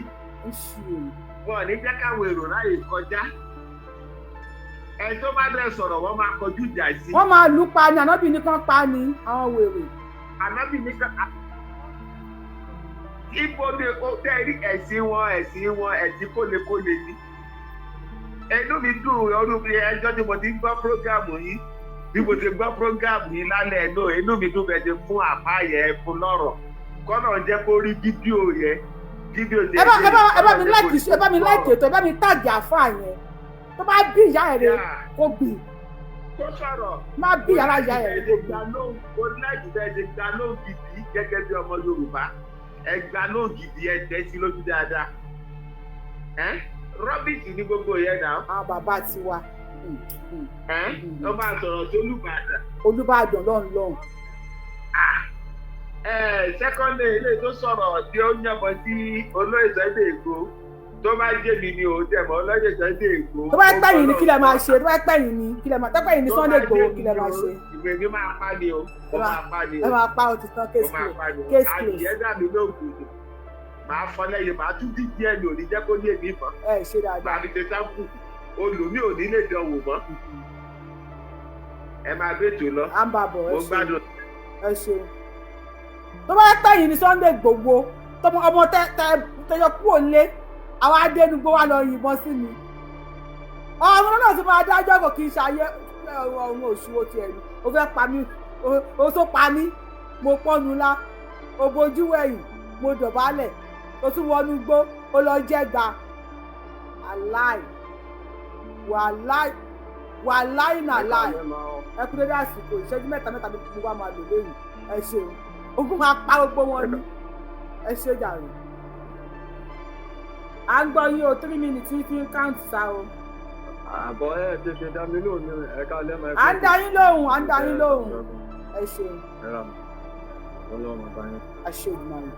wọn ò ní jẹ́ káwọn èrò ráyè kọjá. Ẹ tó bá dẹ̀ sọ̀rọ̀, wọ́n máa kọjú ìjà sí. Wọ́n máa lù pa ni. Ànábì nìkan pa ni, àwọn wèrè. Ànábì nìkan. Ibo ni ó tẹ́ rí ẹ̀sìn wọn? Ẹ̀sìn wọn, ẹ̀sìn kólekóle ni. Inú mi dùn ọdún bí ẹjọ́ tí mo ti gbọ́ program yìí, bí mo ti gbọ́ program yìí lálẹ́ ẹ̀ náà, inú mi dùn bẹ́ẹ̀ ṣe fún àbáyẹ fún lọ́rọ̀ kọ́nà jẹ́ kó rí fídíò yẹn, fídíò ẹ bá ẹ bá ẹ bá mi like, ẹ bá mi like ètò, ẹ bá mi tag àfáà yẹn. Tó bá bí ìyá ẹ̀ rẹ̀ kó gbì. Kó sọ̀rọ̀. Má bí ìyá ìyá ẹ̀ rẹ̀ kó gbì. Mo like bẹ́ẹ̀ ṣe gba lóhùn gidi gẹ́gẹ́ bí ọmọ Yorùbá. Ẹ gba lóhùn gidi, ẹ tẹ́ sí lójú dáadáa. Ẹ rubbish ní gbogbo yẹn náà. Àwọn bàbá tiwa. Ẹ tó bá sọ̀rọ̀ sí Olúbàdàn. Olúbàdàn lọ́hùn lọ́hùn. Ẹ secondly, ilé tó sọ̀rọ̀ tí ó yànbọn sí olóyè Sunday Igboho, tó bá jẹ́ mi ni òun tẹ̀ mọ́ olóyè Sunday Igboho. Tó bá pẹ̀yìn ni kí lẹ máa ṣe? Tó bá pẹ̀yìn ni kí lẹ máa, tó pẹ̀yìn ni Sunday Igboho, kí lẹ máa ṣe? Ìwé mi máa pa ni o, ó máa pa ni o. Ẹ máa pa, ó ti tán, case close, case close. Adìyẹ dàbí lóògùn, màá fọ lẹ́yìn, màá tún dídí ẹ̀ ní òní jẹ́ kó ní èmi mọ́. Ẹ ṣe dáadáa. Màá fi ṣe sample, olùmí ò ní lè dán wò mọ́. Ẹ máa bètò lọ. À ń bá bọ̀. Ẹ Mo ṣe gbádùn. Ẹ ṣe. Tó bá pẹ̀yìn ni Sunday Igboho, tọmọ ọmọ tẹ tẹ tẹyọ kúrò lé àwọn adẹnugbó wa lọ yìnbọn sí mi, ọ̀run náà ti máa dájọ́, kò kì í ṣàyẹ. Ọ̀run òṣùwò tiẹ̀ ni o fẹ́ pa mí, o tó pa mí. Mo pọ́nu lá, o bojú wẹ̀yìn, mo dọ̀bálẹ̀, o tún wọnú gbó, o lọ jẹ́gba. Wàláì, wàláì, wàláì nà láì. Ẹ kú dédé àsìkò. Ìṣẹ́jú mẹ́ta mẹ́ta ní gbogbo wa máa lò lóyún. Ẹ ṣeun. Ogun máa pa gbogbo wọn ní. Ẹ ṣe jàre, à ń gbọ́ yín o. 3 minutes yín fi ń count sá o. Àbọ̀ ẹ tètè dá mi lóhùn ní ẹ̀ka lẹ́mọ̀. À ń dá yín lóhùn, à ń dá yín lóhùn. Ẹ ṣeun. Ẹ rà mọ́ Ọlọ́run bá yín. Àṣẹ Olódùmarè.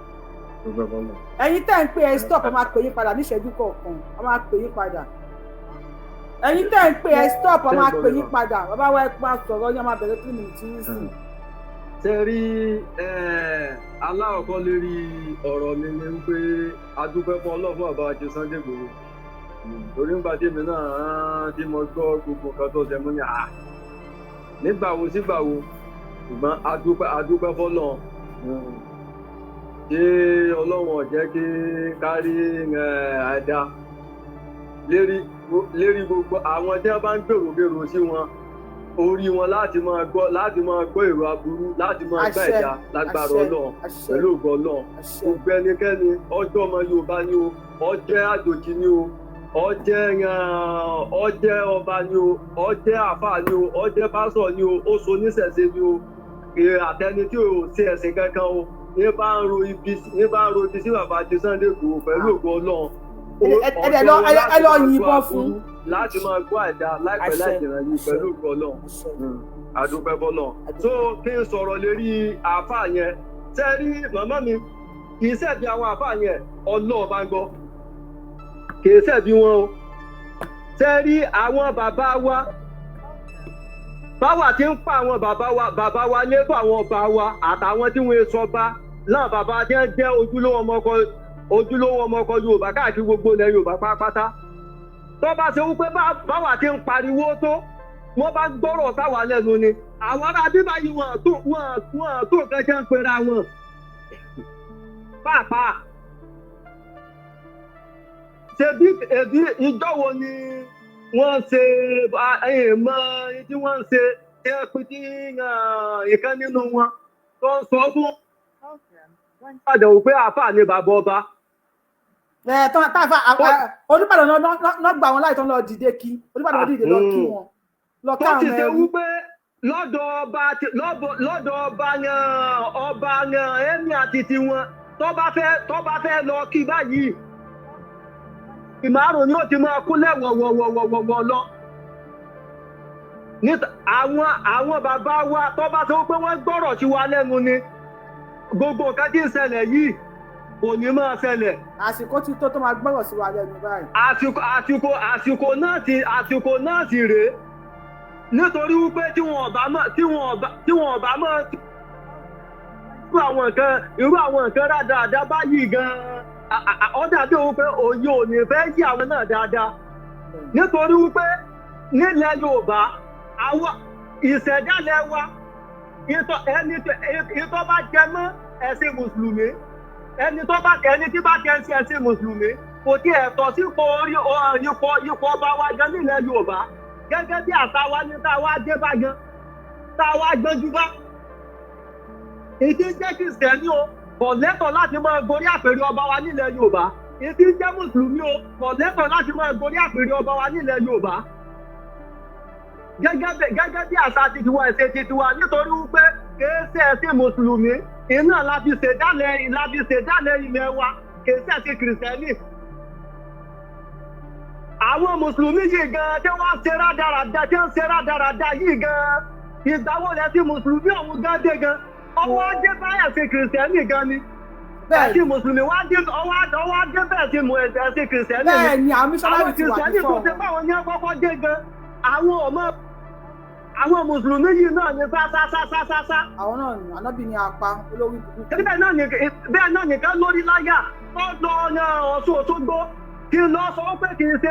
Gbogbo ẹ̀kọ́ lọ. Ẹ̀yin tẹ́ ń pè, ẹ stop. Ẹ máa pè yín padà níṣẹ́jú kọ̀ọ̀kan, ẹ máa pè yín padà. Ẹ̀yin tẹ́ ń pè, ẹ stop, ẹ máa pè yín padà. Bàbá wa, ẹ pa sọ̀rọ̀ yín, ẹ máa bẹ̀rẹ̀ 3 minutes yín sí. Ṣe rí, aláwọ̀kọ́ lérí ọ̀rọ̀ mi ni wípé a dúpẹ́ fún Ọlọ́run fún bàbá wa Sunday Igboho, torí ń gbàdé mi náà tí mo gbọ́ gbogbo nǹkan tó ṣe mú ní à nígbà wo sígbà wo, ṣùgbọ́n a dúpẹ́, a dúpẹ́ fọ́lọ́run. Ṣé Ọlọ́run ò jẹ́ kí kárí àdá lérí gbogbo àwọn tí wọ́n bá ń gbèrò gbèrò sí wọn, orí wọn láti máa gbọ́ èrò aburú, láti máa gbọ́ ẹ̀dá lágbára Ọlọ́run, pẹ̀lú ògo Ọlọ́run. Gbogbo ẹnikẹ́ni, ọjọ́ ọmọ Yorùbá ni o, ọjẹ́ àjòjì ni o, ọjẹ́ ọba ni o, ọjẹ́ àfáà ni o, ọjẹ́ pásọ̀ ni o, ó so oníṣẹ̀ṣe ni o, àtẹni tí ò ṣe ẹ̀sìn kankan o, ní bá ń ro ibi sí bàbá ti Sunday Igboho, pẹ̀lú ògo Ọlọ́run. Ẹ lọ yìnbọn fún. Láti máa gbọ́ àdá láìpẹ́ láì jìnnà yìí, pẹ̀lú ògo Ọlọ́run. Àdúpẹ́ bọ́lọ̀. Tó kí n sọ̀rọ̀ lérí àáfàá yẹn, sẹ́rí màmá mi, kì í ṣẹ̀bi àwọn àáfàá yẹn. Ọlọ́ọ̀ bá ń gbọ́, kì í ṣẹ̀bi wọn o. Sẹ́rí àwọn bàbá wa, báwa ti ń pa àwọn bàbá wa, bàbá wa lẹ́tọ̀, àwọn ọba wa àtàwọn tí wọ́n sọ bá láwọn bàbá tí wọ́n jẹ́ ojúlówó ọmọ ọkọ Yorùbá káàkiri gbogbo ilẹ̀ Yorùbá pátápátá. Tó bá ṣe wípé báwa ti ń pariwo tó, wọ́n bá gbọ́rọ̀ sáwà lẹ́nu ni, àwọn ará bíbá yìí wọ́n tó nǹkan jẹ́ ń pera wọn pàápàá. Ṣebí ẹbí ìjọ wo ni wọ́n ṣe mọ tí wọ́n ń ṣe tí wọ́n pín tí ìkan nínú wọn tó ń sọ fún Ìbàdàn wò pé àáfàá ni bàbá ọba. Ẹ tán táfà Olùbàdàn náà gbà wọn láì tán lọ dìde kí Olùbàdàn dìde lọ kí wọn lọ tó ká ti àwọn ṣe ẹrú. Wípé lọ́dọ̀ ọba yẹn, ọba yẹn, ẹ̀mí àti tiwọn, tó bá fẹ́ lọ kí báyìí, ìmárùn ni ó ti máa kúnlẹ̀ wọ̀wọ̀wọ̀wọ̀wọ̀ lọ. Níta àwọn bàbá wa, tó bá sọ pé wọ́n gbọ́rọ̀ sí wa lẹ́nu ni, gbogbo nǹkan tí ń ṣẹlẹ̀ yìí kò ní máa ṣẹlẹ̀. Àsìkò ti tó tó máa gbọ́rọ̀ sí wa lẹ́nu báyìí. Àsìkò náà sì rèé, nítorí wípé tí wọn ò bá mọ̀ irú àwọn nǹkan rádaràda báyìí gan-an, ó dàbí wípé òye ò ní fẹ́ yí àwọn náà dáadáa, nítorí wípé nílẹ̀ Yorùbá, àwọn ìṣẹ̀dálẹ̀ wa, ìtọ́ ẹni ìtọ́ bá jẹ mọ́ ẹ̀sìn mùsùlùmí, ẹni tí bá tẹ̀ ń ṣe ẹ̀sìn mùsùlùmí kò tí ẹ̀ tọ́ sípò orí ipò ọba wa gan nílẹ̀ Yorùbá, gẹ́gẹ́ bí àṣà wa ní tá a wá dé bá gan, tá a wá gbọ́njú bá. Ìdí jẹ́ kìrìsìtẹ́nì o, kò lẹ́tọ̀ọ́ láti máa gorí àpèrè ọba wa nílẹ̀ Yorùbá. Ìdí jẹ́ mùsùlùmí o, kò lẹ́tọ̀ọ́ láti máa gorí àpèrè ọba wa nílẹ̀ Yorùbá, gẹ́gẹ́ bí àṣà titiwa, ẹ̀sìn titiwa, nítorí wípé kìí ṣe ẹ̀sìn mùsùlùmí iná la fi ṣèdálẹ̀ ilẹ̀ wa, kìí ṣe ẹ̀sìn kìrìsìtẹ́nì. Àwọn mùsùlùmí yìí gan tí wọ́n ṣe rádaràda, tí wọ́n ṣe rádaràda yìí gan, ìgbà wo lẹ sí mùsùlùmí ọ̀hún gan dé gan? Ọwọ́ adé báyà ṣe kìrìsìtẹ́nì gan ni. Ẹ̀sìn mùsùlùmí wá dé, ọwọ́ adé bẹ́ẹ̀ sí ẹ̀sìn kìrìsìtẹ́nì ni. Bẹ́ẹ̀ ni, àwọn missionary àwọn ti wà kìrìsìtẹ́nì tó before ṣe wọn. báwọn ní kọ́kọ́ dé gan, àwọn ọmọ àwọn mùsùlùmí yìí náà ní sásásásásá. Àwọn náà ní ànábì ní apá olórí burúkú. Bẹ́ẹ̀ náà nìkan lórí láyà tó lọ ọ̀nà Ọ̀ṣun Òṣogbo kí n lọ sọ pé kì í ṣe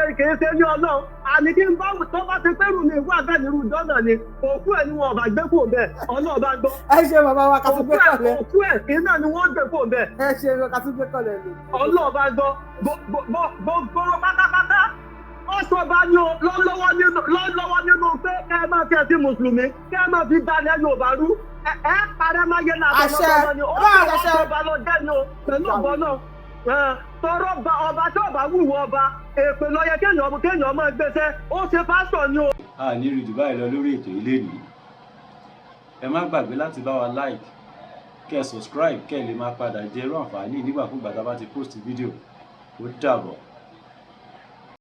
ní Ọlọ́run, àní kí n bá tó bá ti pẹ́rù mi wà bẹ́ẹ̀ nírú ìjọ náà ni òkú ẹ̀ ni wọn ọ̀bà gbé kò bẹ́ẹ̀. Ọlọ́run bá gbọ́. Ẹ ṣe bàbá wa, ká tún gbé kọ̀lẹ́. Òkú ẹ̀ iná ni wọ́n gbé kò bẹ́ẹ̀. Ẹ ṣe, ká tún gbé kọ̀lẹ́ lò. Ọlọ́run bá gbọ́, gbogbo pátápátá. Ó Ó sọba ní o lọ́wọ́ nínú, lọ́wọ́ nínú pé kẹ́ ẹ máa fi ẹ̀sìn mùsùlùmí, kẹ́ ẹ máa fi balẹ̀ Yorùbá rú. Ẹ parẹ́ máa yẹ náà. Àṣẹ. Tọmọtọmọ ni ó Bá sì àṣẹ. ọba lọ jẹ́ ni o pẹ̀lú ọ̀bọ náà. Tọrọ ba ọba tí ọba wúwo ọba èpè ló yẹ kéèyàn máa gbéṣẹ́. Ó ṣe pásítọ̀ ni o. A ní rí jù báyìí lọ lórí ètò ilé ní. Ẹ má gbàgbé láti bá wa like, kẹ́ ẹ subscribe, kẹ́ ẹ lè máa padà jẹ irú àǹfààní nígbàkúgbà tá a bá ti post fídíò. Ó dàbọ̀.